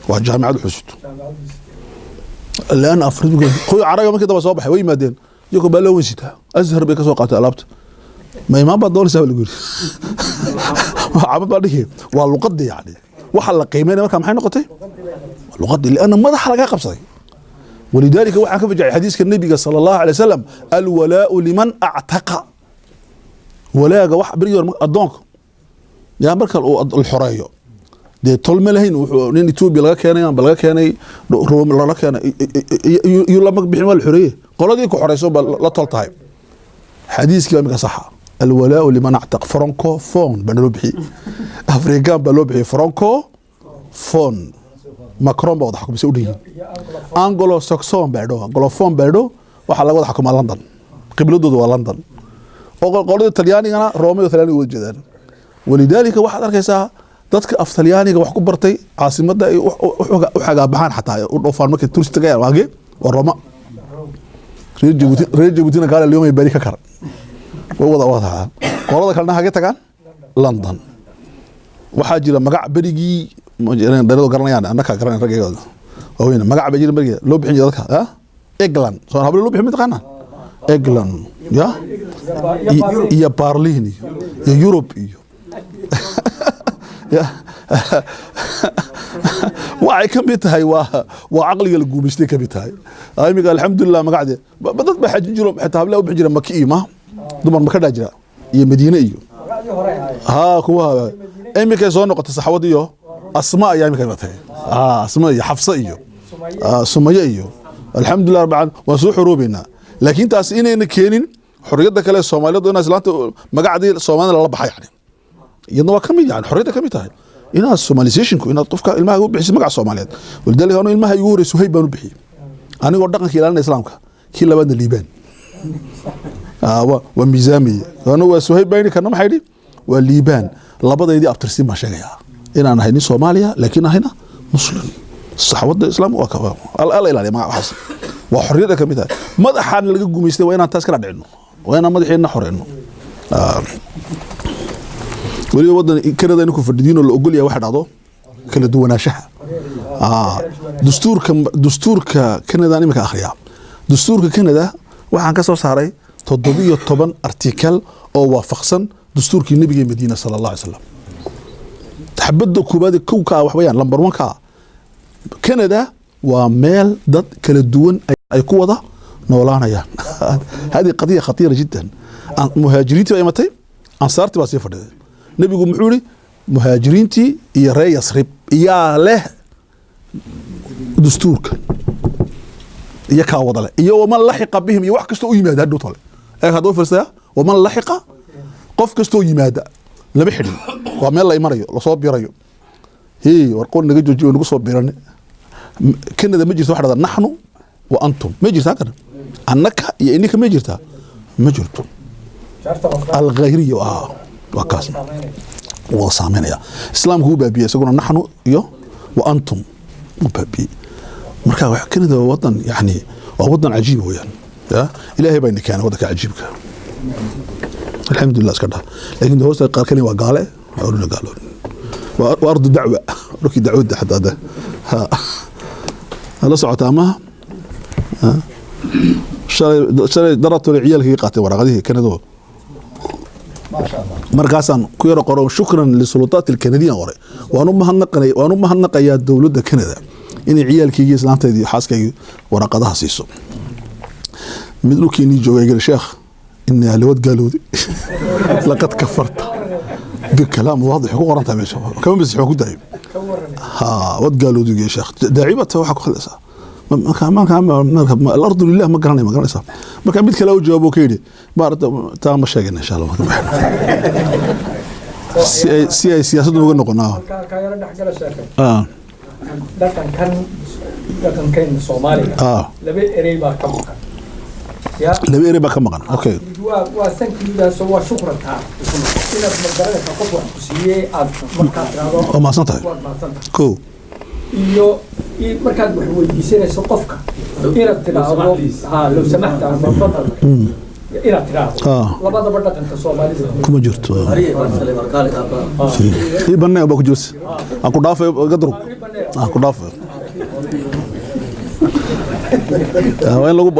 waa jaamicad xusito لأن أفريقيا qoy caraga. Markii daba soo baxay way yimaadeen iyagoo baa loo wensitaa, Azhar bay ka soo qaatay alaabta. Ma imaan baad doonaysaa baa lagu yiri, cabad baa dhihi. Waa luqadii, yani waxa la qiimeynaya marka maxay noqotay? Luqadii, lianna madaxa laga qabsaday. Walidaalika waxaan ka fajacay xadiiska Nebiga sala Allahu alay wasalam: alwalaau liman actaqa. Walaaga wax berigii hore addoonka yaa marka uu la xoreeyo dee tol ma lahayn. Wuxuu nin Etoobiya laga keenay amba laga keenay Room lala keenay iyo lama bixin, waa la xoreeye. Qoladii ku xoreyso baa la tol tahay. Xadiiskii baa imika saxa: alwalaau liman actaq. Francophone baa naloo bixiyey, Afrikaan baa loo bixiyey francophone. Macron baa wada xukumisay u dhihiin. Anglo Saxon baa dho, Anglophone baa dho. Waxaa laga wada xukumaa London, qibladooda waa London. Oo qoladii Talyaanigana Rooma iyo Talyaaniga wada jeedaan. Walidaalika waxaad arkaysaa dadka af Talyaaniga wax ku bartay caasimadda ay u xagaabaxaan, xataa ay u dhoofaan markay turist tagayaan. Waage waa Rooma. Reer Jabuuti, reer Jabuutina kaale Lyon bari ka kara way wada wadaan. Qolada kalena hage tagaan London. Waxaa jira magac berigii dhaladu garanayaan, annaka garanay, raggayga waaweyn. Magac baa jira berigii loo bixin jira dadka, ah England. Soo hablo loo bixin, mataqaana England ya iyo Berlin iyo Yurub iyo ya waxay ka mid tahay waa caqliga la guumaystay ka mid tahay. Imika alxamdulilah magacdee dad baa xajin jiro, xitaa hablaha u bixin jira Maki iyo ma dumar Maka dhaa jira iyo Madiine iyo ha kuwa. Imikay soo noqotay saxwad iyo Asma ayaa imika imatay, Asma iyo Xafsa iyo Sumaye iyo alxamdulilah rabbil caalamiin, waan soo xoroobeynaa. Laakiin taas inayna keenin xorriyadda kale Soomaaliyeed, inaa islaanta magacdii Soomaalida lala baxa, yani iyadna waa ka mid, yani xorriyadda ka mid tahay inaad Somalizationku, inaad qofka ilmaha u bixiso magaca Soomaaliyeed. Walidaalika anu ilmaha igu horreysay Suhayb baan u bixiyey anigoo dhaqanka ilaalinaya islaamka. Kii labaadna Liibaan. Waa miisaamiye. Kana waa Suhayb bayni, kana maxay dhi waa Liibaan. Labadaydii abtirsiin baan sheegayaa inaan ahay nin Soomaaliya laakiin ahayna Muslim. Saxwadda Islaamka waa alla ilaaliya magaca. Waxaas waa xorriyadda ka mid tahay. Madaxaan laga gumaystay, waa inaan taas kala dhicino, waa inaan madaxeenna xoreyno. Weliba wadan Canada inku fadhidiinoo la ogol yahay waxa dhacdo kala duwanaanshaha. Dastuurka Canada imika akhriyaa. Dastuurka Canada waxaan ka soo saaray 17 article oo waafaqsan dastuurkii Nebiga Madiina sala Allah alay salam. Xabadda koobaad ee kow ka ah wax weeyaan, number one ka ah, Canada waa meel dad kala duwan ay ku wada noolaanayaan. هذه قضية خطيرة جدا. Muhaajiriintii baa imatay, ansaartii baa sii fadhiday. Nebigu muxuu yihi? Muhaajiriintii iyo reer Yasrib iyaa leh dastuurka iyo kaa wada leh, iyo ومن لحق بهم, iyo wax kastoo u yimaada hadhow tole. Eeg hadduu fiirsaya, ومن لحق, qof kastoo yimaada lama xidhin. Waa meel la imanayo, lasoo birayo. Hey, war qoon naga joojiyo, nagu soo birane. Canada ma jirto waxa dhahda نحن وأنتم, ma jirtaa kana annaka iyo ininka, ma jirtaa, ma jirto. Alkhayriya ah waa kaas wada saameynaya. Islaamku wuu baabiyey isaguna نحن iyo وأنتم wuu baabiyey. Marka Canada waa wadan, yani waa wadan cajiib weeyaan. Ya Ilaahay baa ina keenay wadanka cajiibka, alxamdulilah iska dhah. Laakiin hoosta qaar kale waa gaale, waa orina gaalo, waa أرض دعوة, dhulkii dacwadda xataa de ha la socotaa amaha. Shalay daratole ciyaalkii qaatay waraaqadihii Canada. Markaasaan ku yaro qoro شكرا للسلطات الكندية qoray. Waan u mahadnaqayaa dowladda Canada inay ciyaalkaygii, islaantaydii, xaaskaygii waraaqadaha siiso. Mid dhulkiinii joogay gari, sheekh inaa lawad gaalowday, لقد كفرت بكلام واضح ku qoran tahay meesha, kama masix waan ku daayo. Ha wad gaalowday ya sheekh, daaci baad tahay, waxaa ku hadlaysaa marka الأرض لله. Ma garanay, ma garanaysaa? Marka mid kale u jawaabo ka yidhi maarata, taa ma sheegana insha Allah si ay siyaasaddu uga noqonaa. Halkaa yaro dhexgala, sheekay. Dhaqankan, dhaqankayna Soomaaliga, laba erey baa ka maqan ya. Laba erey baa ka maqan, okay. Mid waa sankiidaasoo waa shukrataa, inaad ma garanaysaa qof wax ku siiyey aad markaad tiraahdo Waa mahadsan tahay. Waad mahadsan tahay. Ko. Iyo markaad wax weydiisanayso qofka inaad tiraahdo ha لو سمحت ama فضل inaad tiraahdo. Labadaba dhaqanka Soomaalida kuma jirto. Ii banee baa ku jirta, aan ku dhaafay gadrug, aan ku dhaafay. Waa in lagu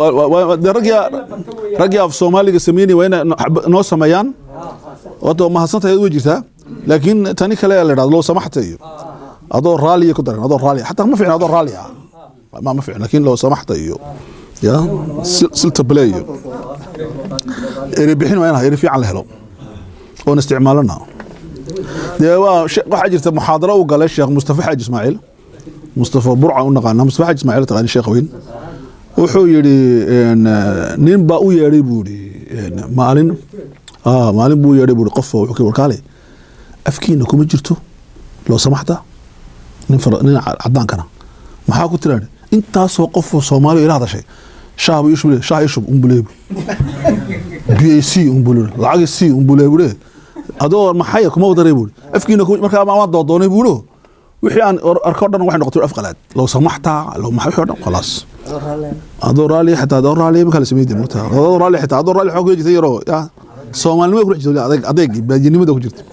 dee raggii af Soomaaliga sameynay waa inay noo sameeyaan. Wato mahadsantahay way jirtaa, laakiin tani kale la idhahdo لو سمحت iyo adoo raaliya ku daran, adoo raaliya xataa ma fiicna, adoo raali ah ma fiicna, laakiin لو سمحت iyo ya silta bale iyo eri bixin waa in eri fiican la helo oon isticmaalana. Dee waa waxaa jirta muxaadaro uu galay Sheekh Mustafa Xaaji Ismaaciil, Mustafa Burca u naqaana, Mustafa Xaaji Ismaaciil taqaani, sheekh weyn. Wuxuu yidhi nin baa u yeedhay buu yidhi maalin, maalin buu yeedhay buu yidhi qof. Wuxuu ka warkaale afkiina kuma jirto لو سمحت. Nin cadaankana maxaa ku tiraadhi? Intaasoo qof oo Soomaali ila hadashay, shaah buu ishub, shaah ishub unbuu biyo c unbuu lacag c unbuu leeyahay, adoo maxay kuma wadaray buu afkiina markaa waan doodoonay buu wixii aan arko dhan waxay noqotay af qalaad, لو سمحت, لو maxay, wixii oo dhan khalaas. Adoo raali, xitaa adoo raali markaa la sameeyay mugta, adoo raali, xitaa adoo raali xoog jirtay yaroo ya Soomaalinimada ku dhex jirtay, adeeg adeeg baadiyinimada ku jirtay.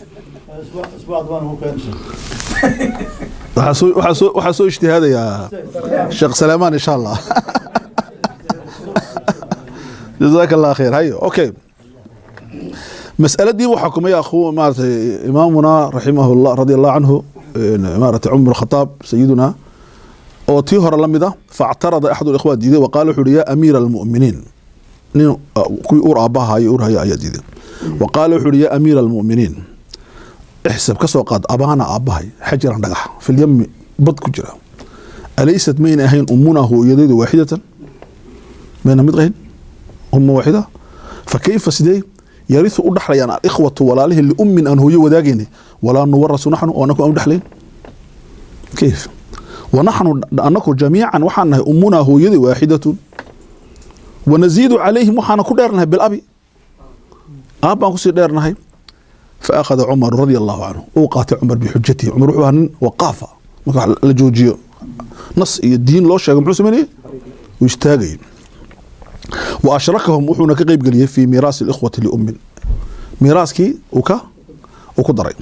Waxaa soo ijtihaadayaa Sheekh Salaamaan insha Allah. جزاك الله خير. hayo, okay, mas'aladii waxaa kumay akhu maaragtay imaamuna رحمه الله رضي الله عنه, maaragtay Cumar Khataab sayiduna, oo tii hore la mid ah. فاعترض أحد الإخوة diiday وقال, wuxuu yidhi يا أمير المؤمنين, nin kuwii uur aabbaha iyo uur haya ayaa diiday. وقال, wuxuu yidhi يا أمير المؤمنين, احسب, ka soo qaad, أبانا aabbahay, حجرا dhagax, في اليم bad ku jira. أليست mayna ahayn أمنا hooyadaydu واحدة, mayna mid ahayn, أم واحدة? فكيف sidee يرث u dhaxlayaan الإخوة walaalihii لأم aan hooyo wadaagaynay, ولا نورث نحن oo anaku aan u dhexlayn? كيف ونحن anaku جميعا waxaan nahay أمنا hooyadii واحدة, ونزيد عليهم waxaana ku dheernahay بالأب aab baan kusii dheernahay. Fa akhada Cumaru radia Allahu canhu, uu qaatay Cumar bixujatihi. Cumar wuxuu ahaa nin waqaafa, marka wax la joojiyo, nas iyo diin loo sheego, muxuu sameynayay? Uu istaagayay. Wa ashrakahum, wuxuuna ka qeyb geliyey fi miiraasi alikhwati liummin, miiraaskii uu ku daray.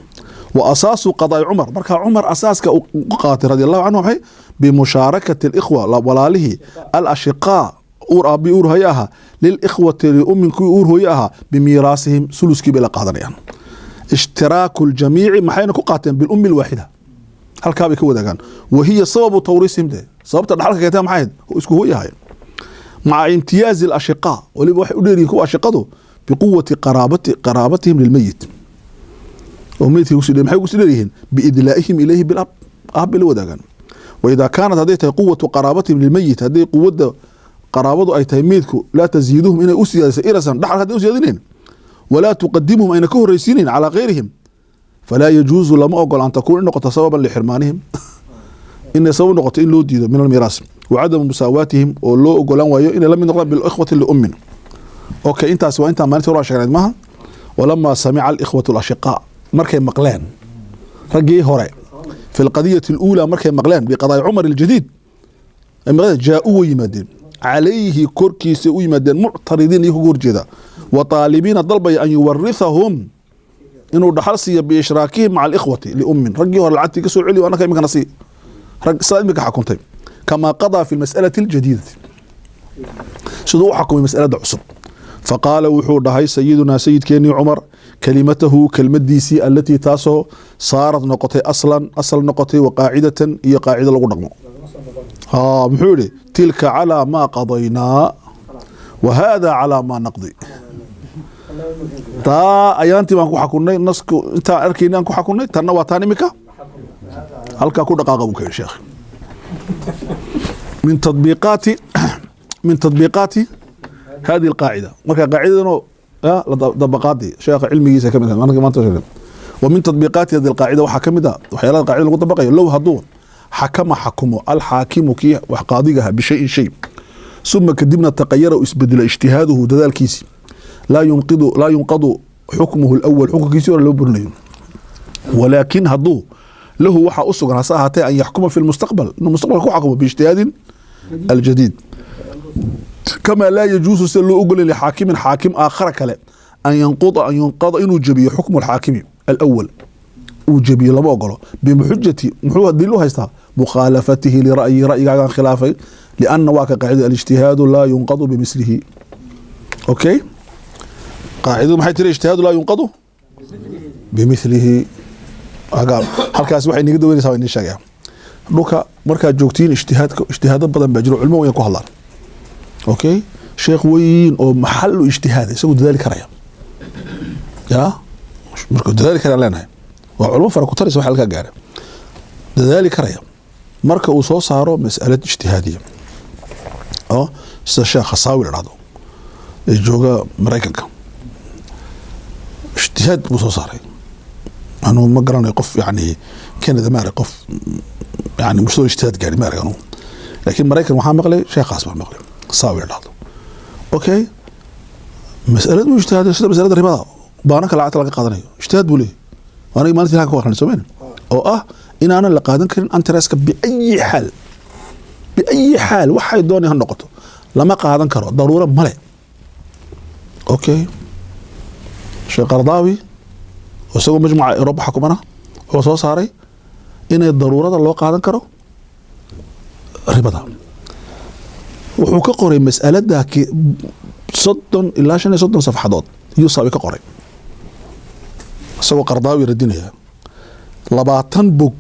Wa asaasu qadaai Cumar, markaa Cumar asaaska uu qaatay radi Allahu canhu waxay bimushaarakati alikhwa, walaalihii alashiqaa, uur aabi uur hooye ahaa, lilikhwati liummin, kuwii uur hooye ahaa, bimiiraasihim, suluskii bay la qaadanayaan. Ishtiraaku ljamiici, maxayna ku qaateen? Bilummi alwaaxida, halkaa bay ka wadaagaan. Wahiya sababu tawriisihim, de sababta dhaxalka keentay maxay ahayd? Isku hooyahay. Maca imtiyaazi alashiqaa, waliba waxay u dheeryihiin kuwa ashiqadu biquwati qaraabatihim lilmeyit, oo meydkay kusii maxay kusii dheeryihiin? Biidlaa'ihim ilayhi bilab, aab bay la wadaagaan. Waidaa kaanat, hadday tahay, quwatu qaraabatihim lilmeyit, hadday quwadda qaraabadu ay tahay meydku, laa taziiduhum, inay u siyaadiso irasan, dhaxalka hadday u siyaadinayn, walaa tuqadimuhum, ayna ka horreysiinayn, calaa ghayrihim, falaa yajuuzu, lama ogola, an takuuna, in noqoto, sababan lixirmaanihim, inay sabab noqoto in loo diido, min almiiraas, wacadamu musaawaatihim, oo loo ogolaan waayo inay la mid noqdaan bilikhwati liummin. Okay, intaas waa intaan maalintii hore sheegnayd maaha. Walamaa samica alikhwatu alashiqaa, markay maqleen raggii hore fi alqadiyati aluulaa, markay maqleen biqadaai Cumar aljadiid ay maqleen, jaa-uu, way yimaadeen, calayhi, korkiisay u yimaadeen, muctaridiin, iyagoo ka horjeeda, wa taalibiina, dalbaya, an yuwarithahum, inuu dhaxal siiyo, biishraakihim maca alikhwati liummin. Raggii hore lacagtii ka soo celiyo, annaka iminkana sii rag saa iminka xakuntay, kamaa qadaa fi lmas'alati aljadiidati, siduu u xakumay mas'alada cusub. Faqaala, wuxuu dhahay, sayidunaa, sayidkeenii Cumar, kelimatahu, kelmadiisii, allatii, taasoo, saarad, noqotay, aslan, asal noqotay, wa qaacidatan, iyo qaacida lagu dhaqmo. Ha, muxuu yihi? Tilka calaa maa qadaynaa wa hada calaa maa naqdi. Taa ayaantii baan ku xakunay, nasku intaan arkayna aan ku xakunay, tanna waa taan imika halkaa ku dhaqaaqa, buu ka yidhi sheekh. Min tadbiiqaati hadihi alqaacida, marka qaacidadanoo dabaqaadii sheekha cilmigiisa kamid ah maanta sheegay. Wa min tadbiiqaati hadihi alqaacida, waxaa kamid ah waxyaalaha qaacida lagu dabaqayo, low, hadduu, xakama, xakumo, alxaakimu, kii wax qaadigaha, bishayin, shay, suma, kadibna, taqayara, uu isbedelo, ijtihaaduhu, dadaalkiisi, laa yunqadu xukmuhu alawal, xukunkiisii hore loo burinayo. Walaakin hadduu lahu, waxaa u sugan, hase ahaatee, an yaxkuma fi lmustaqbal, inuu mustaqbalka ku xakumo, biijtihaadin aljadiid, kamaa laa yajuusu, sida loo ogolin, lixaakimin, xaakim, aakhara, kale, an yunqada, inuu jabiyo, xukmu alxaakimi alawal uu jabiyo lama ogolo. Bimuxujati, muxuu daliil u haystaa? Mukhaalafatihi lira'yi, ra'yigaagan khilaafay. Lianna, waa ka qaacida, alijtihaadu laa yunqadu bimislihi. Okay, qaacidadu maxay tiri? Ijtihaadu laa yunqadu bimithlihi. Halkaas waxay inaga daweynaysaa waa inii sheegaya. Dhulka markaad joogtiin, ijtihaadka, ijtihaado badan baa jiro, culmo weyn ku hadlaan. Okay, sheekh weyn oo maxalu ijtihaada, isagu dadaali karaya, ya markuu dadaali karayaan leenahay, waa culmo fara ku taraysa waxa halkaa gaara, dadaali karaya, marka uu soo saaro mas'alad ijtihaadiya oo sida sheekh Khasaawi la dhahdo ee jooga Maraykanka, ijtihaad buu soo saaray. Anuu ma garanayo qof, yani Canada ma arag qof, yani mustawa ijtihaad gaari ma arag anugu, laakiin Maraykan waxaa maqlay sheekhaas baa maqlay, Saawi la dhahdo. Okay, mas'alad buu ijtihaaday, sida masalada ribada, baanaka lacagta laga qaadanayo, ijtihaad buu leeyahy. Aniga maalintii halkan ku aqrinay soomeen oo ah inaanan la qaadan karin interestka biayi xaal, biayi xaal, waxay doonay ha noqoto, lama qaadan karo, daruuro male. Okay, Sheekh Qardaawi oo isagoo majmuca Europa xakumana wuxuu soo saaray inay daruurada loo qaadan karo ribada. Wuxuu ka qoray mas'alada 30 ilaa 35 safxadood yuu Saawi ka qoray, isagoo Qardaawi radinaya. 20 bog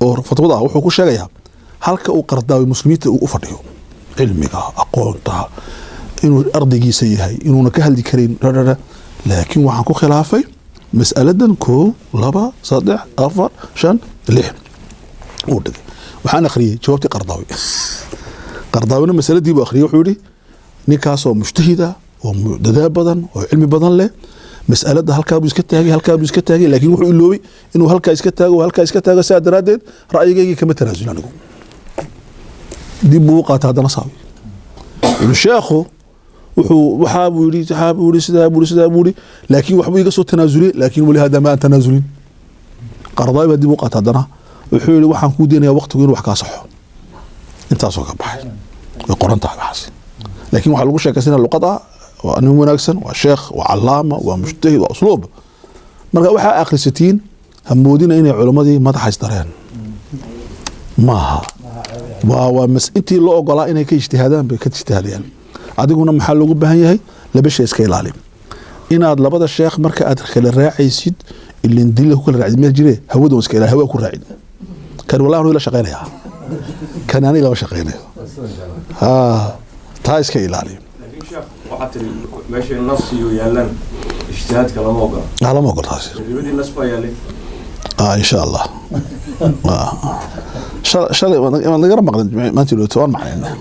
oo fatwada ah wuxuu ku sheegayaa halka uu Qardaawi muslimiinta uu u fadhiyo, cilmiga, aqoonta, inuu ardaygiisa yahay, inuuna ka hadli karin rarara, laakiin waxaan ku khilaafay mas'aladan, koow, laba, saddex, afar, shan, lix uu dhigay. Waxaan akhriyey jawaabtii Qardaawi. Qardaawina masaladii buu akhriyey, wuxuu yihi ninkaasoo mujtahida oo dadaal badan oo cilmi badan leh, mas'alada halkaa buu iska taagay, halkaa buu iska taagay, laakiin wuxuu iloobay inuu halkaa iska taago, halkaa iska taago. Sidaa daraaddeed ra'yigaygii kama tanaasul anigu. Dib buu u qaatay haddana Saawi, wuxuu sheekhu Wuxuu waxaa buu yidhi, waxaa buu yidhi, sidaa buu yidhi, sidaa buu yidhi, laakiin waxbuu iga soo tanaasuliyey, laakiin weli hadda ma aan tanaasulin. Qardaawi baa dib u qaata haddana, wuxuu yidhi waxaan kuu deenayaa waqtigu inuu wax kaa saxo. Intaasoo ka baxay way qoran tahay waxaas, laakiin waxaa lagu sheekaysanaya luqad ah, waa nin wanaagsan, waa sheekh, waa calaama, waa mujtahid, waa usluub. Marka waxaa akhrisatiin hamoodina inay culimmadii madaxa isdareen maaha. Waa mas intii loo ogolaa inay ka ijtihaadaan bay ka ijtihaadayaan. Adiguna maxaa loogu baahan yahay? Laba shay iska ilaali: inaad labada sheekh marka aad kala raacaysid, ilin daliil ku kala raacid ma jire, hawada iska ilaali, hawa ku raacid. Kan wallahi anuu ila shaqaynayaa, kan aniga lama shaqaynayo. Ha, taa iska ilaali. Laakiin sheekh, waxaad tiri meesha nas iyo yaalaan ijtihaadka lama ogola. Ah, lama ogol taasi. Ribadii nas baa yaalay. Ah, insha Allah. Shalay waad nagara maqlin, maanta ilooto waan macnaynay.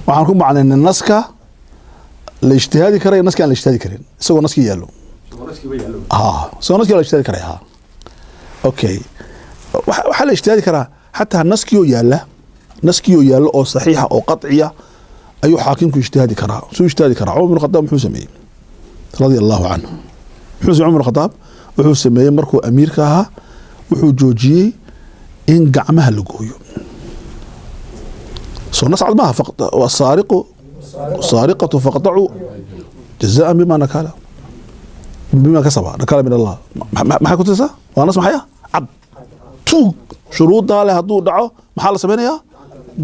Waxaan ku macnaynay naska la ijtihaadi karayo, naska aan la ijtihaadi karin isagoo naskii yaallo. Isagoo naskiiba yaallo. Ha, isagoo naskii la ijtihaadi karaya. Ha, okay, waxaa la ijtihaadi karaa xataa naskiyoo yaalla, naskiyoo yaallo oo saxiixa oo qaciya ayuu xaakimku ijtihaadi karaa, suu ijtihaadi karaa. Cumar bin Khadaab muxuu sameeyey radia allahu canhu? Muxuu sameeyey Cumar bin Khadaab? Wuxuu sameeyey markuu amiirka ahaa, wuxuu joojiyey in gacmaha la gooyo. Soo nas cad maaha? Wasaariqu saariqatu faqtacuu jazaan bima nakala bima kasaba nakala min Allah. Maxay ku tusaa? Waa nas maxay ah? Cad. Tuug shuruuddaa leh hadduu dhaco maxaa la samaynayaa?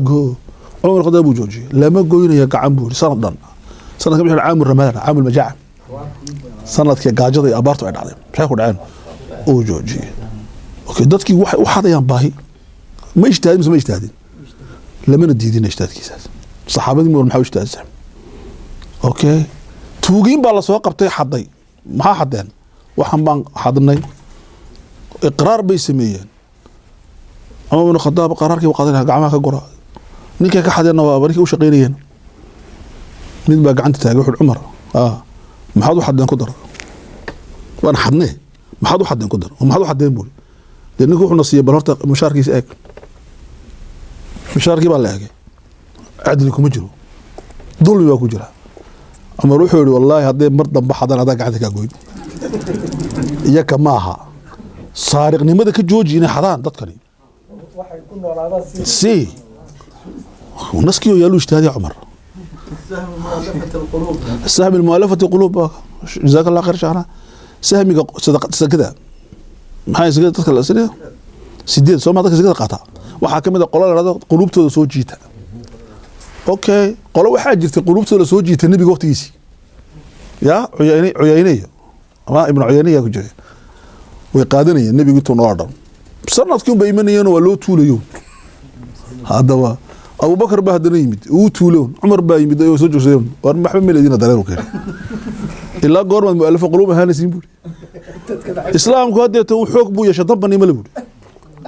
Go. Cumar Khadaab buu joojiyey, lama goynayo gacan buu yidhi sanad dhan. Sanadka bixi caamu ramadaan, caamu majaaca, sanadkii gaajada iyo abaartu ay dhacday, maxay ku dhaceen, uu joojiyey. Okay, dadkii waxay u xadayaan baahi. Ma ijtihaadin mise ma ijtihaadin? Lamana diidin ijtihaadkiisaas. Saxaabadii muur maxaa u ijtihaadsan? Okay, tuugiin baa lasoo qabtay, xaday. Maxaa xadeen? Waxan baan xadnay, iqraar bay sameeyeen. Cumar bin Khadaab qaraarkii buu qaadanaya, gacmaha ka gura. Ninkay ka xadeenna waa ninkay u shaqaynayeen. Mid baa gacanta taagay, wuxuu Cumar, maxaad u xadeen ku dar? Waan xadnee, maxaad u xadeen ku dar? Oo maxaad u xadeen buuri. Dee ninku wuxuu na siiyey, bal horta mushaarkiisa eeg. Mushaarkii baa la eegay, cadli kuma jiro, dulmi baa ku jira. Cumar wuxuu yihi wallaahi hadday mar dambe xadaan adaa gacanta kaa goyn. Iyaka maaha, saariqnimada ka jooji inay xadaan dadkani. Waxay ku noolaadaan si si naskii oo yaalu ijtihaadiya Cumar. سهم المؤلفة قلوب. جزاك الله خير شيخنا. سهmiga sakada, maxay sakada dadka la siinaya? Sideed soo ma dadka sakada qaata waxaa ka mid ah qolo la dhahdo quluubtooda soo jiita. Okay, qolo waxaa jirtay quluubtooda soo jiita nebiga waqtigiisii, ya Cuyayne, Cuyayneyo ama Ibnu Cuyayne ku jiray, way qaadanayeen nebigu intuu noolaa dhan. Sanadkii un bay imanayeen, waa loo tuulayo. Haddaba Abubakar baa haddana yimid, uu tuuloon. Cumar baa yimid oo soo joogsadeen. War maxba meledina dareer u keenay, ilaa goormaad mu'alafa quluub ahaanaysiin buuri. Islaamku haddeeta uu xoog buu yeeshay, danba nima le buuri.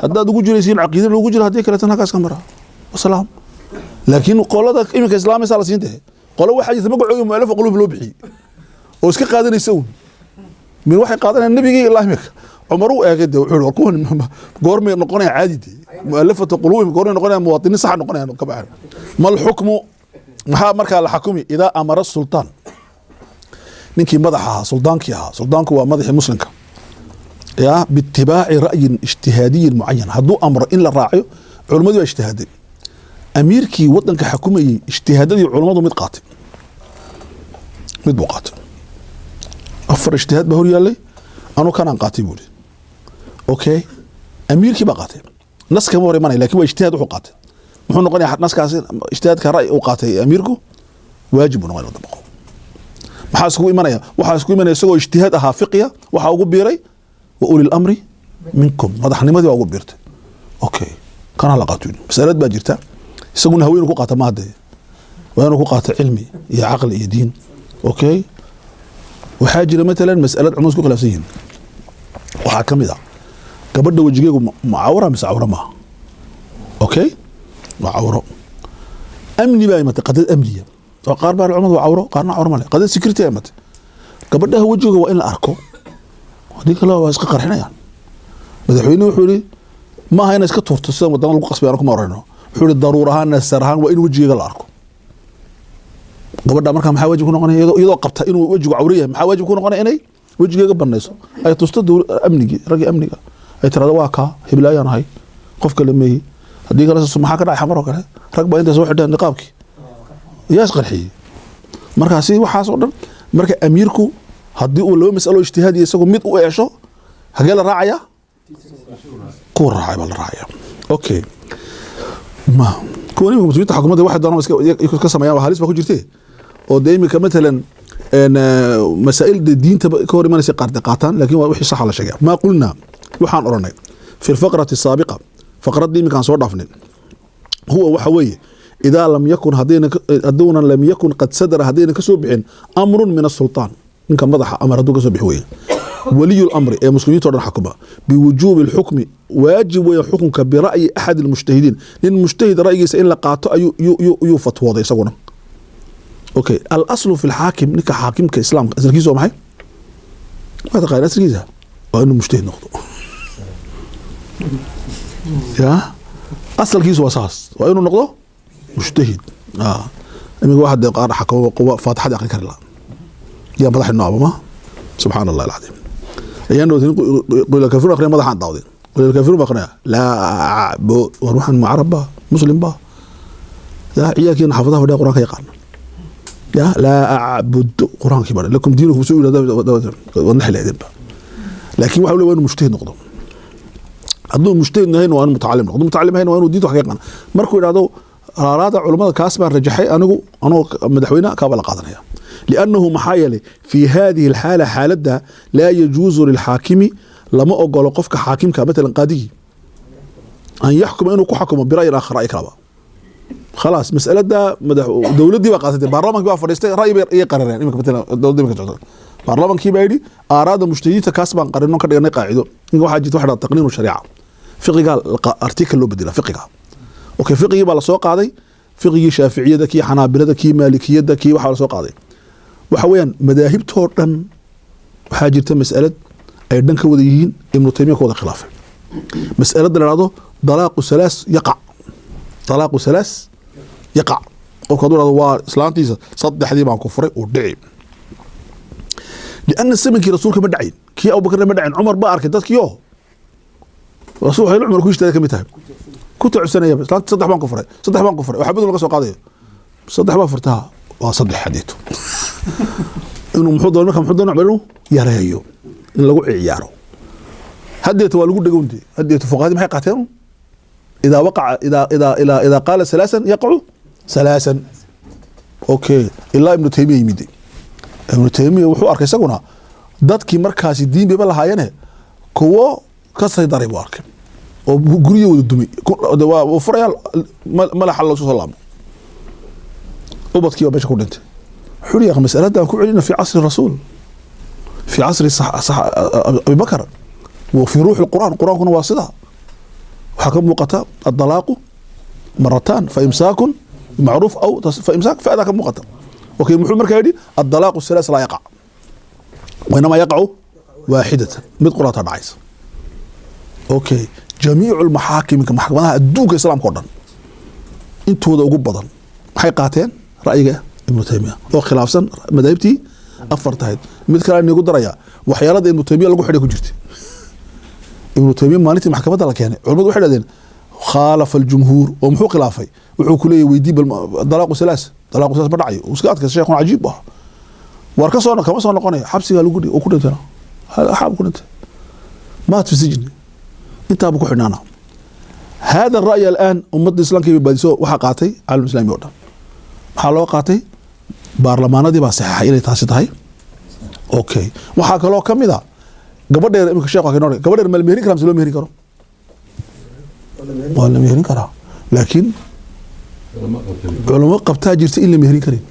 Haddaad ugu jiraysiin caqiida loogu jiro, haddii kaleetana halkaas ka mara, wasalaam. Laakiin qolada iminka islaamaysaa la siin tahay, qolo waxaa jirta magacooga mu'alafa quluub loo bixiyey oo iska qaadanaysa uun min waxay qaadanayaan nebigii ilaa iminka. Cumar uu eegay dee, wuxuu yihi war kuwan goormay noqonaya caadi dee, mu'alafata quluubihim goormay noqonaya, muwaatiniin saxa noqonayaan ka baxeen. Mal xukmu? Maxaa markaa la xukumi? Idaa amara sultaan, ninkii madaxa ahaa, suldaankii ahaa, suldaanku waa madaxii muslimka, ya biitibaaci ra'yin ijtihaadiyin mucayan, hadduu amro in la raacayo culimmadii baa ijtihaaday, amiirkii wadanka xakumayey ijtihaadadii culummadu mid qaatay, mid buu qaatay. Afar ijtihaad baa hor yaallay, anuu kanaan qaatay buu yidhi. Okay, amiirkii baa qaatay, nas kama hor imanaya, lakin waa ijtihaad wuxuu qaatay. Muxuu noqonayaa naskaasi? Ijtihaadka ra'yi uu qaatay amiirku waajib buu noqonaya la dabaqo. Maxaa iskugu imanaya? Waxaa iskugu imanaya isagoo ijtihaad ahaa fiqiya, waxaa ugu biiray wa uli lamri minkum, madaxnimadii baa ugu biirtay. Okay, kana la qaato. Masalad baa jirta, isaguna haween ku qaata maade, waa inuu ku qaato cilmi iyo caqli iyo diin. Okay, waxaa jira matalan mas'alad culimadu isku khilaafsan yihiin. Waxaa ka mid ah gabadha wejigeegu ma cawra mise cawra maaha? Okay, waa cawro. Amni baa imatay, qadad amniya oo qaar baa culimadu waa cawro, qaarna cawro male. Qadad security baa imatay, gabadhaha wejiga waa in la arko, haddii kale waa iska qarxinayaan. Madaxweynuhu wuxuu yihi maaha ina iska tuurto sida wadama lagu qasbay, aan kuma orayno. Wuxuu yihi daruur ahaan, nasar ahaan waa in wejigeega la arko. Gabadha markaa maxaa waajib ku noqonaya? Iyadoo qabta inuu wejigu cawro yahay, maxaa waajib ku noqonaya? Inay wejigeega banayso, ay tusto amnigii, raggii amniga, ay tirahdo waa kaa heblaayaan ahay, qof kale meehi. Haddii kale maxaa ka dhacay? Xamar oo kale rag baa intay soo xidheen niqaabkii yaa isqarxiyey. Markaasi waxaas oo dhan, marka amiirku haddii uu laba mas'alo ijtihaadiya isagu mid u eesho, hagee la raacaya? Kuwa raacay baa la raacaya. Okay, ma kuwa imika muslimiinta xukuumadda waxay doonaan iska ka sameeyaan, waa halis baa ku jirte. Oo dee imika matalan masaa'il dee diinta ka hor imanaysa qaar dee qaataan, laakiin waa wixii saxa la sheegaya. Maa qulnaa, waxaan odhanay fi lfaqrati saabiqa, faqraddii iminkaan soo dhaafnay, huwa waxa weeye idaa lam yakun, hadduunan lam yakun qad sadara, haddayna ka soo bixin amrun min asultaan, ninka madaxa amar hadduu ka soo bixi weeye, waliyu lamri ee muslimiinta o dhan xakuma, biwujuubi alxukmi, waajib weeye xukunka, bira'yi axad almujtahidiin, nin mujtahid ra'yigiisa in la qaato ayuu yuu fatwooday isaguna. Okay, alaslu fi lxaakim, ninka xaakimka islaamka asalkiisa waa maxay? Waa taqaan asalkiisa waa inuu mujtahid noqdo. Ya asalkiisu waa saas, waa inuu noqdo mujtahid. Iminka waxa dee qaar xakamo quwa faatixada aqrin kari laha yaa madax inoo aba ma. Subxaan Allah alcadiim. Ayaan dhowtin qul kaafiruun aqriya, madaxaan daawday, qul kaafiruun baa aqrinaya, laa bo war waxaan ma carab ba muslim ba ya ciyaalkiina xaafadaha fadhiya quraanka yaqaana ya laa acbudu quraankii baa lakum diinukum soo yidhahda wadna xileedinba. Laakiin waxa uu leeyahay waa inuu mujtahid noqdo. Hadduu mujtahid yahayn waa inuu mutacalim noqdo, mutacalim yahayn waa inuu diinta wax ka yaqaan. Markuu yidhahdo aaraada culamada kaas baan rajaxay anigu, anuu madaxweyne kaaba la qaadanaya, liannahu maxaa yeelay fi hadihi alxaala, xaaladda, laa yajuusu lilxaakimi, lama ogolo qofka xaakimka, matalan qaadigii, an yaxkuma, inuu ku xakumo bira'yin aakhar, ra'yi kalaba. Khalaas, mas'alada madax dowladdii baa qaadatay, baarlamaankii baa fadhiistay, ra'yi bay iyay qarareen. Imika matalan dowladda imika socota, baarlamaankii baa yidhi aaraada mujtahidiinta kaas baan qarino, ka dhiganay qaacido. Inka waxaa jirta waxa taqniinu shariica, fiqiga article loo bedela fiqiga. Okay, fiqigii baa lasoo qaaday, fiqigii shaaficiyada, kii xanaabilada, kii maalikiyada, kii waxaa lasoo qaaday. Waxa weeyaan madaahibtoo dhan waxaa jirta mas'alad ay dhan ka wada yihiin, Ibnu Taymiya ka wada khilaafay, mas'alada la dhahdo dalaaqu salaas yaqac, dalaaqu salaas yaqac. Qofka hadduu dhahdo waa islaantiisa saddexdii baan ku furay, uu dhici, lianna zamankii rasuulka ma dhacayn, kii Abubakarna ma dhacin. Cumar baa arkay dadkii oo rasuul waxay Cumar ku ijtihaaday ka mid tahay ku tacabsanaya, islaanta saddex baan ku furay, saddex baan ku furay, waxaa badul laga soo qaadayo, saddex baa furtaa, waa saddex xadiito. Inuu muxuu doon marka, muxuu doon Cumar? Inuu yareeyo, in lagu ciyaaro. Haddeeta waa lagu dhegowntay. Haddeeta fuqahadii maxay qaateen? Idaa waqaca idaa qaala salaasan yaqacu salaasan. Okay, ilaa Ibnu Taymiya yimid. Ibnu Taymiya wuxuu arkay isaguna dadkii markaasi diin bayba lahaayeene kuwo ka saydaray buu arkay oo guryo wada dumay. Waa uu furaya mala xal loosu soo laamo, ubadkii baa meesha ku dhintay. Wuxuu yihi mas'aladan ku celina fi casri rasuul, fi casri Abi Bakar wa fi ruuxi lqur'aan. Qur'aankuna waa sidaa, waxaa ka muuqata adalaaqu maratan fa imsaakun bimacruuf aw fa imsaak faadaa ka muuqata. Okay, muxuu markaa yidhi? Adalaaqu salaas laa yaqac wainamaa yaqacu waaxidatan, mid quraata dhacaysa. Okay, jamiicu lmaxaakimka, maxkamadaha adduunka islaamka o dhan intooda ugu badan maxay qaateen? Ra'yiga Ibnu Taymiya oo khilaafsan madaahibtii afar tahayd. Mid kale nigu daraya, waxyaalada Ibnu Taymiya lagu xidhay ku jirta, Ibnu Taymiya maalintii maxkamadda la keenay culimadu waxay dhahdeen khaalafa aljumhuur. Oo muxuu khilaafay? Wuxuu ku leeyahy weydii bal dalaaqu salaas, dalaaqu salaas ma dhacayo. Uu iska adkaysta, sheekhun cajiib ah. War ka soo kama soo noqonaya, xabsigaa lagu uu ku dhintayna, xaab ku dhintay, maat fi sijni, intaaba ku xidhnaana. Hada الرأي الآن ummadda islaamka bay baadiso, waxaa qaatay caalam islami oo dhan. Maxaa loo qaatay? Baarlamaanadii baa saxeexay inay taasi tahay. Okay, waxaa kaloo ka mid a gabadheer imika sheekh waa inoo gabadheer ma la meherin karaa mise loo meherin karo? Waa la meherin karaa, laakiin culamo qabtaa jirta in la meherin karin.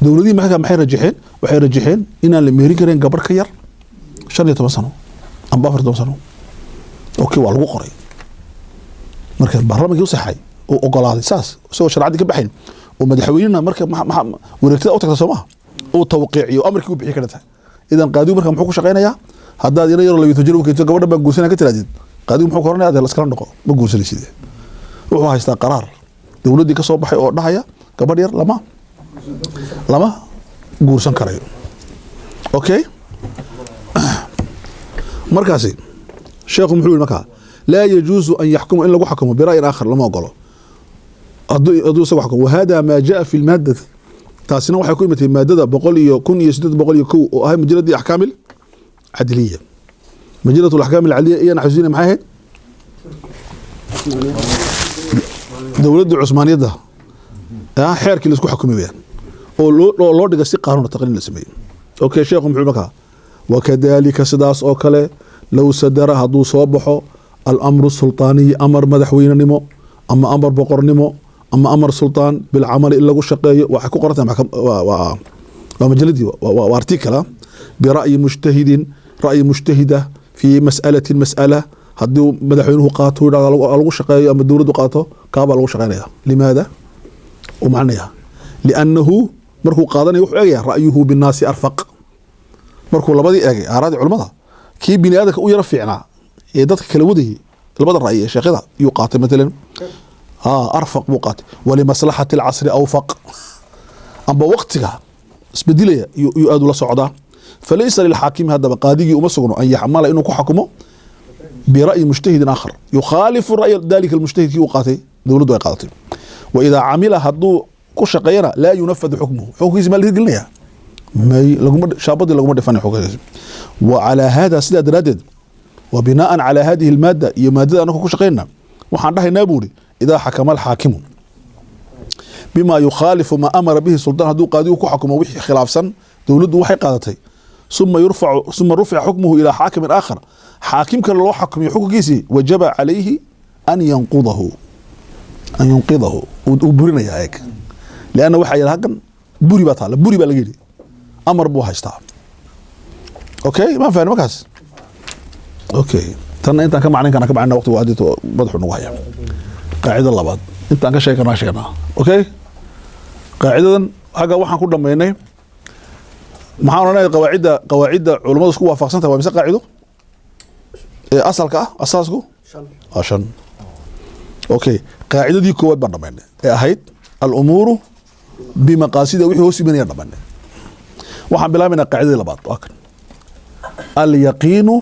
Dowladihii marka maxay rajaxeen? Waxay rajaxeen inaan la meherin karin gabadh ka yar 15 sano amba 14 sano. Okay, waa lagu qoray marka baarlamankii u saxay oo ogolaaday saas, isagoo sharcadii ka baxayn oo madaxweynena marka wareegtada u tagta soo maha, uu tawqiiciyo, amarkii u bixi karta. Idan qaadigu marka muxuu ku shaqaynayaa? Haddaad ina yaroo 12 jir u keento, gabadha baan guursanaya ka tirahdid, qaadigu muxuu ka oranaya? Dee laskala noqo, ma guursanaysid. Wuxuu haystaa qaraar dowladdii ka soo baxay oo dhahaya gabadh yar lama. Lama guursan karayo. Okay, markaasi sheekhu muxuu yihi markaa? Laa yajuusu an yaxkuma, in lagu xakumo bira'yin aakhar lama ogolo hadduu isagu xakumo. Wahada maa jaa fi lmaadati, taasina waxay ku imatay maadada boqol iyo 1801 oo ahay majaladii axkaam alcadliya. Majalatu alaxkaam alcadliya iyana xasuusina maxay ahayd? Dowladda cusmaaniyadda xeerkii laisku xukumay weyaan oo loo dhigay si qaanuun taqniin la sameeyey. Okay, sheekhu muxuu markaa? Wakadalika, sidaas oo kale, low sadara, hadduu soo baxo, alamru sultaaniyi, amar madaxweynenimo ama amar boqornimo ama amar sultaan, bilcamali, in lagu shaqeeyo, waxay ku qoran tahay waa majaladii, waa article bira'yi mujtahidin, ra'yi mujtahida, fi mas'alatin, mas'ala haddii madaxweynuhu qaato, yidhahdo lagu shaqeeyo ama dowladdu qaato, kaabaa lagu shaqeynaya. Limaada u macnaya? Liannahu markuu qaadanayo wuxuu eegaya ra'yuhu binnaasi arfaq. Markuu labadii eegay aaraadii culimmada, kii bini aadamka u yaro fiicnaa ee dadka kala wadayay labada ra'yi ee sheekhada yuu qaatay matalan, arfaq buu qaatay. Walimaslaxati alcasri awfaq, amba waqtiga isbedelaya yuu aad ula socdaa. Falaysa lilxaakimi, haddaba qaadigii uma sugno, an yaxmala, inuu ku xakumo, bira'yi mujtahidin aakhar yukhaalifu ra'ya dalika almujtahid kii uu qaatay, dowladdu ay qaadatay. Waidaa camila, hadduu ku shaqeeyana, laa yunafadu xukmuhu, xukunkiisa maa la hirgelinaya? May, laguma shaabadii laguma dhifanay xukunkiisa. Wa calaa hada, sidaa daraaddeed, wa binaan calaa hadihi almaada, iyo maadada anaka ku shaqeynna, waxaan dhahaynaa buuri: idaa xakama alxaakimu bima yukhaalifu ma amara bihi sultaan, hadduu qaadigu ku xakumo wixii khilaafsan dowladdu waxay qaadatay, suma yurfacu, suma rufica xukmuhu ilaa xaakimin aakhar, xaakim kale loo xakumiyo xukunkiisii, wajaba calayhi an yanqudahu, an yunqidahu, uu burinayaa. Eeg, lianna waxaa yidhi halkan buri baa taala, buri baa laga yidhi, amar buu haystaa. Okay, ma fahmi markaas? Okay, tanna intaan ka macnayn kana ka macnayna, waqtigu aad madaxu nagu haya. Qaacida labaad intaan ka sheegi karnaa sheegnaa. Okay, qaacidadan xagga waxaan ku dhamaynay, maxaan odhanaya? Qawaacidda culummadu isku waafaqsan tahay waa mise qaacido ee asalka ah, asaasku waa shan. Okay, qaacidadii koowaad baan dhamaynay ee ahayd alumuuru bimaqaasida, wixii hoos imanaya dhamaynay. Waxaan bilaabaynaa qaacidadii labaad, waa kan: alyaqiinu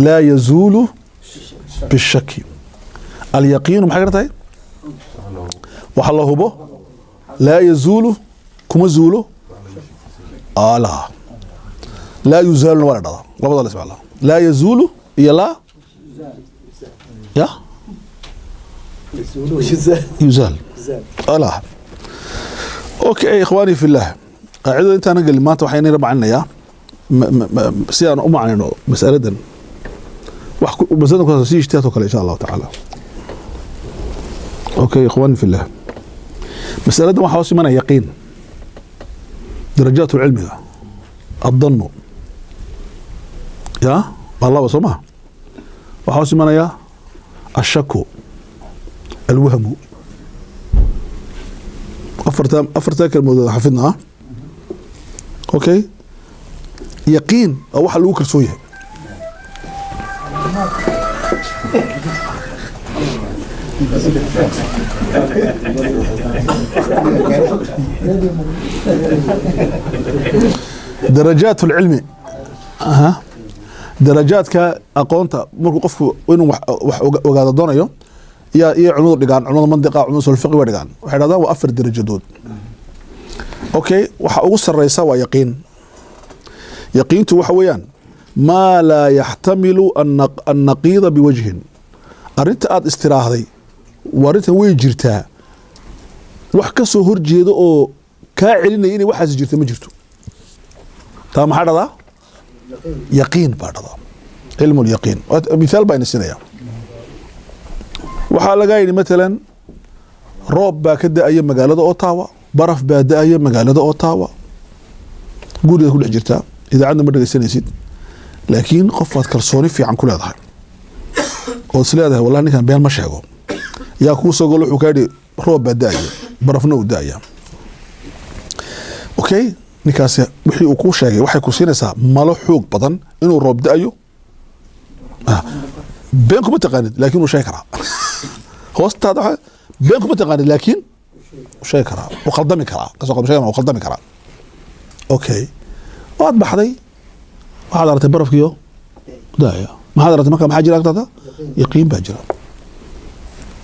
laa yazuulu bishaki. Alyaqiinu maxay ka tahay? Waxa la hubo, laa yazuulu, kuma zuulo, ala laa yuzaaluna waa la dhahdaa, labada la isticmaala, laa yazuulu iyo laa ya yuzaal ala. Okay, ikhwaani fillah, qaacidada intaana gelin maanta waxaan inala macninayaa si aan u macnayno mas'aladan wax masaladan ku saabsan si ijtihaad oo kale, insha Allahu tacaala. Okay, ikhwaani fillah, mas'aladan waxaa hoos imanaya yaqiin, darajaat cilmiga, addannu ya waa laba, soo maha? Waxaa hoos imanaya ashaku, alwahmu, afartaa kelmadood xafidna ah. Okay, yaqiin waa waxa lagu kalsoon yahay. Darajaat lcilmi, aha, darajaadka aqoonta, markuu qofku inuu wax ogaado doonayo, yaa iyo culimadu dhigaan, culimada mandiqa, culimada usul fiqi way dhigaan, waxay dhahdaan waa afar darajadood. Okay, waxa ugu sareysa waa yaqiin. Yaqiintu waxa weeyaan maa laa yaxtamilu annaqiida biwajhin, arrinta aad istiraahday waa arrintan way jirtaa, wax ka soo horjeeda oo kaa celinaya inay waxaasi jirta ma jirto. Taa maxaa dhahdaa? Yaqiin baa dhahdaa, cilmu lyaqiin. Mithaal baa ina siinaya. Waxaa lagaa yidhi matalan roob baa ka da-aya magaalada Ottawa, baraf baa da-aya magaalada Ottawa, gurigaad ku dhex jirtaa, idaacadna ma dhegeysanaysid, laakiin qof baad kalsooni fiican ku leedahay ood is leedahay wallahi ninkan been ma sheego, yaa kuu soo golo, wuxuu kaa yidhi roob baa da-aya, barafna uu da-aya. Okay, ninkaasi wixii uu kuu sheegay waxay ku siinaysaa malo xoog badan inuu roob da-ayo. Been kuma taqaanid, laakiin uu sheegi karaa hoostaada. Been kuma taqaanid, laakiin Wuu sheegi karaa, wuu khaldami karaa, kasoo qab sheegay, wuu khaldami karaa. Okay, waad baxday, waxaad aragtay barafkiyo daaya. Maxaad aragtay marka? Maxaa jira agtaada? Yaqiin baa jira.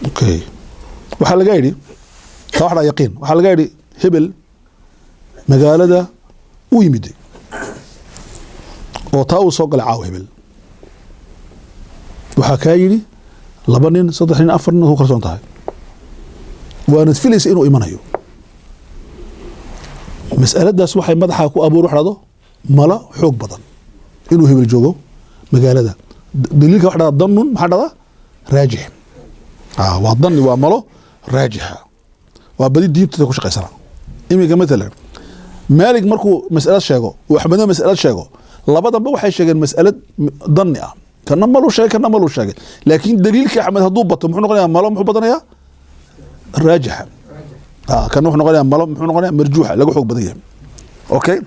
Okay, waxaa laga yidhi taa wax dhaa yaqiin. Waxaa laga yidhi hebel magaalada u yimiday oo taa uu soo galay caawa. Hebel waxaa kaa yidhi laba nin, saddex nin, afar nin ku kalsoon tahay, waanad filaysa inuu imanayo. Mas'aladaas waxay madaxa ku abuur wax dhahdo malo xoog badan inuu hebel joogo magaalada. Daliilka wax dhahda dannun, maxaa dhahdaa? Raajix. Waa danni, waa malo raajixa, waa badi diintada ku shaqaysana. Iminka matalan Maalig markuu mas'alad sheego uu Axmedna mas'alad sheego, labadanba waxay sheegeen mas'alad danni ah. Kana maluu sheegay, kana maluu sheegay, laakiin daliilka Axmed hadduu bato muxuu noqonayaa? Malo muxuu badanayaa? Raajixa. Kana wuxuu noqonayaa malo, muxuu noqonayaa? Marjuuxa, laga xoog badan yahay. Okay,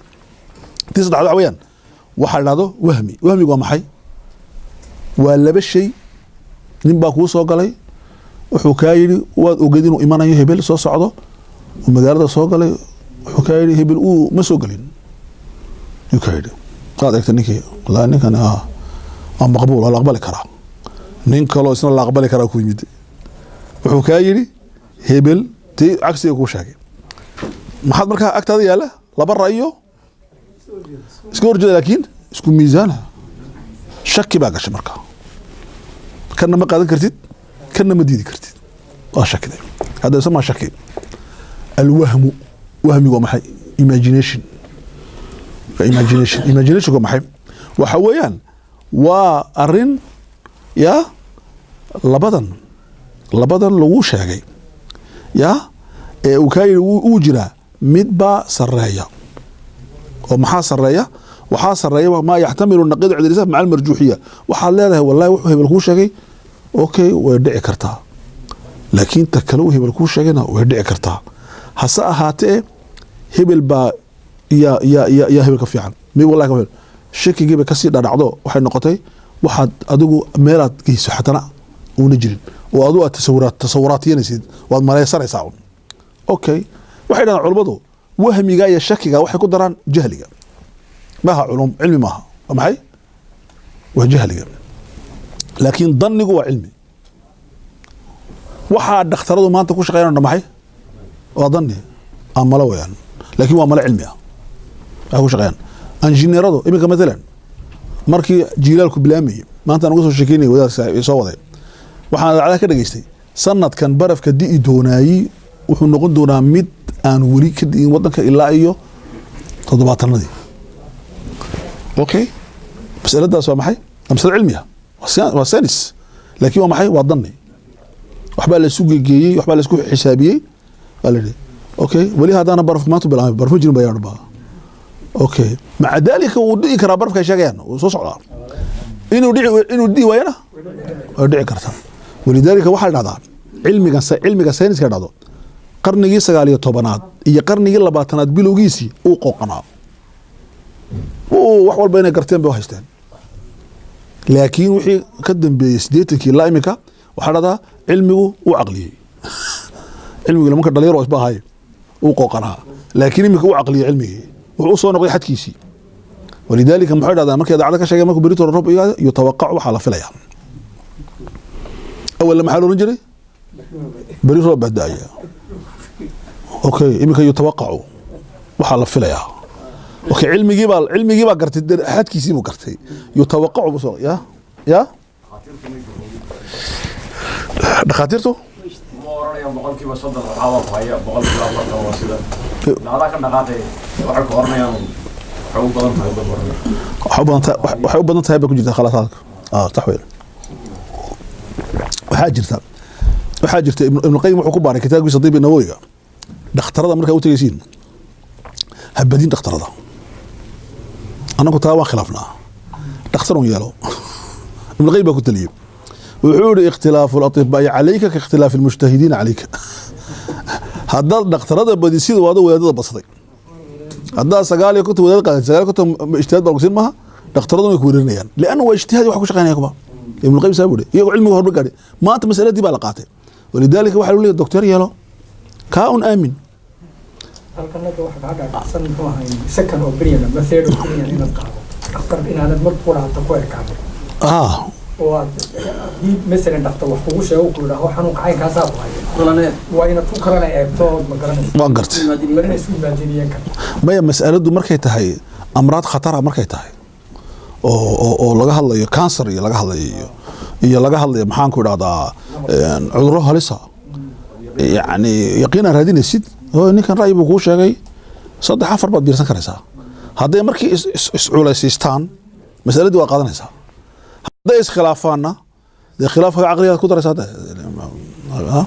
tii saddexaad waxa weeyaan waxaa la dhahdo wahmi. Wahmigu waa maxay? Waa laba shay. Nin baa kuu soo galay, wuxuu kaa yidhi waad ogeed inuu imanayo hebel soo socdo oo magaalada soo galay. Wuxuu kaa yidhi hebel uu ma soo gelin yuu kaa yidhi. Waad eegtay ninkii, wallahi ninkan waa maqbuul, waa la aqbali karaa. Nin kaloo isna la aqbali karaa ku yimid, wuxuu kaa yidhi hebel tii cagsiga kuu sheegay. Maxaad markaa agtaada yaala? Laba ra'yo iska horjeeda laakiin isku miisaana. Shaki baa gashay markaa. Kanna ma qaadan kartid, kanna ma diidi kartid, waa shakiday. Hadda isma shaki alwahmu. Wahmigu waa maxay? Imagination. Waa imagination. Imagination waa maxay? Waxa weeyaan waa arrin ya labadan lagu sheegay ya ee uu kaa yidhi uu jiraa, mid baa sareeya. Oo maxaa sareeya? Waxaa sareeya maa yaxtamilu naqiid cidrisa maca almarjuuxiya. Waxaad leedahay wallahi wuxuu hebel kuu sheegay, okay, way dhici kartaa, laakiin ta kale uu hebel kuu sheegayna way dhici kartaa. Hase ahaatee hebel baa yaa hebel ka fiican mi wallahi ka hebel. Shakigii bay kasii dhadhacdo, waxay noqotay waxaad adigu meelaad geyso xatana uuna jirin oo adigu aad tasawuraatiyanaysid, waad malaysanaysaa un. Okay, waxay dhahdaan culummadu wahmiga iyo shakiga waxay ku daraan jahliga. Maaha culum, cilmi maaha. Waa maxay? Waa jahliga. Laakiin dannigu waa cilmi. Waxaa dhakhtaradu maanta ku shaqeeyaan maxay? Waa danni aan malo weyaan, laakiin waa malo cilmi ah waxay ku shaqeeyaan. Injineeradu iminka matalan markii jiilaalku bilaamayay, maanta aan uga soo sheekeynaya wadaad saaxiib soo waday, waxaan idaacadaha ka dhageystay sanadkan barafka di'i doonaayey wuxuu noqon doonaa mid aan weli ka di'in wadanka ilaa iyo 70-adii. Okay, masaladaas waa maxay? Waa masalo cilmi ah, waa science, laakiin waa maxay? Waa danni. Waxbaa la isu gegeeyey, waxbaa la isku xisaabiyey, waa la yidhi okay. Weli haddaana barafku maanta bilaabay, baraf ma jirin bayaan ba. Okay, maca dalika wuu dhici karaa barafka ay sheegayaan, wuu soo socdaa. Inuu dhici, inuu dhici waayana way dhici kartaa. Walidaalika waxaa la dhahdaa cilmiga sayniska dhahdo qarnigii 19aad iyo qarnigii 20aad bilowgiisii uu qooqanaa, uu wax walba inay garteen bay u haysteen. Laakiin wixii ka dambeeyey 80-kii ilaa iminka waxaa dhahdaa cilmigu uu caqliyey. Cilmigu marka dhalinyaro isba ahay uu qooqanaa, laakiin iminka uu caqliyey cilmigii, wuxuu u soo noqday xadkiisii. Walidaalika muxuu dhahdaa markay idaacada ka sheegay markuu berito roob yimaado? Yutawaqacu, waxaa la filaya. Awalna maxaa la oran jiray? Beri roob baa da'aya. Okay, iminka yutawaqacu, waxaa la filayaa. Okay, cilmigii baa gartay, xadkiisii buu gartay. Yutawaqacu buu soo ya dhakhaatiirtu Ma oranayaan 30% waxaa waa ku haya, 40% waa sida adaa ka dhaqaaqay. Waxay ku oranayaan waxay u badan tahay bay oranayaan. Waxay u badan tahay bay ku jirtaa khaladaadka. Sax weyn. Waxaa jirta Ibnu Qayim wuxuu ku baaray kitaabkiisa Dibi Nawowiga dhakhtarada markaa u tegaysiin ha badin dhakhtarada. Annagu taa waan khilaafnaa. Dhakhtar un yeelo, Ibnu Qayim baa ku taliyey. Wuxuu yihi ikhtilaafu latibaa'i calayka ka ikhtilaafi almujtahidiina calayka. Haddaad dhakhtarada badisida waada wadaadada badsaday. Haddaad 59 wadaad qaadatid, 59 ijtihaad baa lagu siin maaha. Dhakhtaraduna way ku weerarinayaan lianna waa ijtihaad wax ku shaqeynaya kuba. Ibnu Qayim saa buu yihi iyagoo cilmiga horba gaadhay. Maanta masaladii baa la qaatay. Walidaalika waxaa lagu leeyahay doctor yeelo. Kaa un aamin. Halkanada waxa kaa dhaadhacsan muxuu ahay second opinion ama third opinion inaad qaadato dhakhtar, inaanad mar quraata ku ekaanin oo aad haddii masalan dhakhtar wax kugu sheego, ku yidhaaho xanuunka caynkaasaa ku haya, waa inaad ku kalena eegto ood ma garanaysa. Waan gartay. Marina isu imaajiniyeen karta. Maya, mas'aladu markay tahay amraad khatara, markay tahay oo laga hadlayo cancer iyo laga hadlayo iyo laga hadlayo, maxaan ku idhahdaa, cudurro halisa, yacni yaqiin aad raadinaysid oo ninkan ra'yi buu kuu sheegay, saddex afar baad biirsan karaysaa. Hadday markii isculaysiistaan, masaladii waa qaadanaysaa. Hadday iskhilaafaanna, dee khilaafka caqligaad ku daraysaa de. Ha?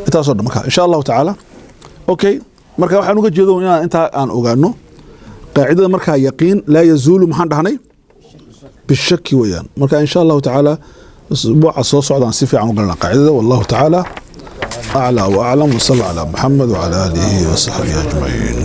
Intaasoo dhan marka, insha Allahu tacaala. Okay, marka waxaan uga jeedo inaan intaa aan ogaano qaacidada. Markaa yaqiin laa yazuulu, maxaan dhahnay, bishaki weeyaan. Marka insha Allahu tacaala usbuuca soo socdaan si fiican u galna qaacidada. Wallahu tacaala aclaa wa aclam, wasala calaa Muxamed wacala aalihi wasaxbihi ajmaciin.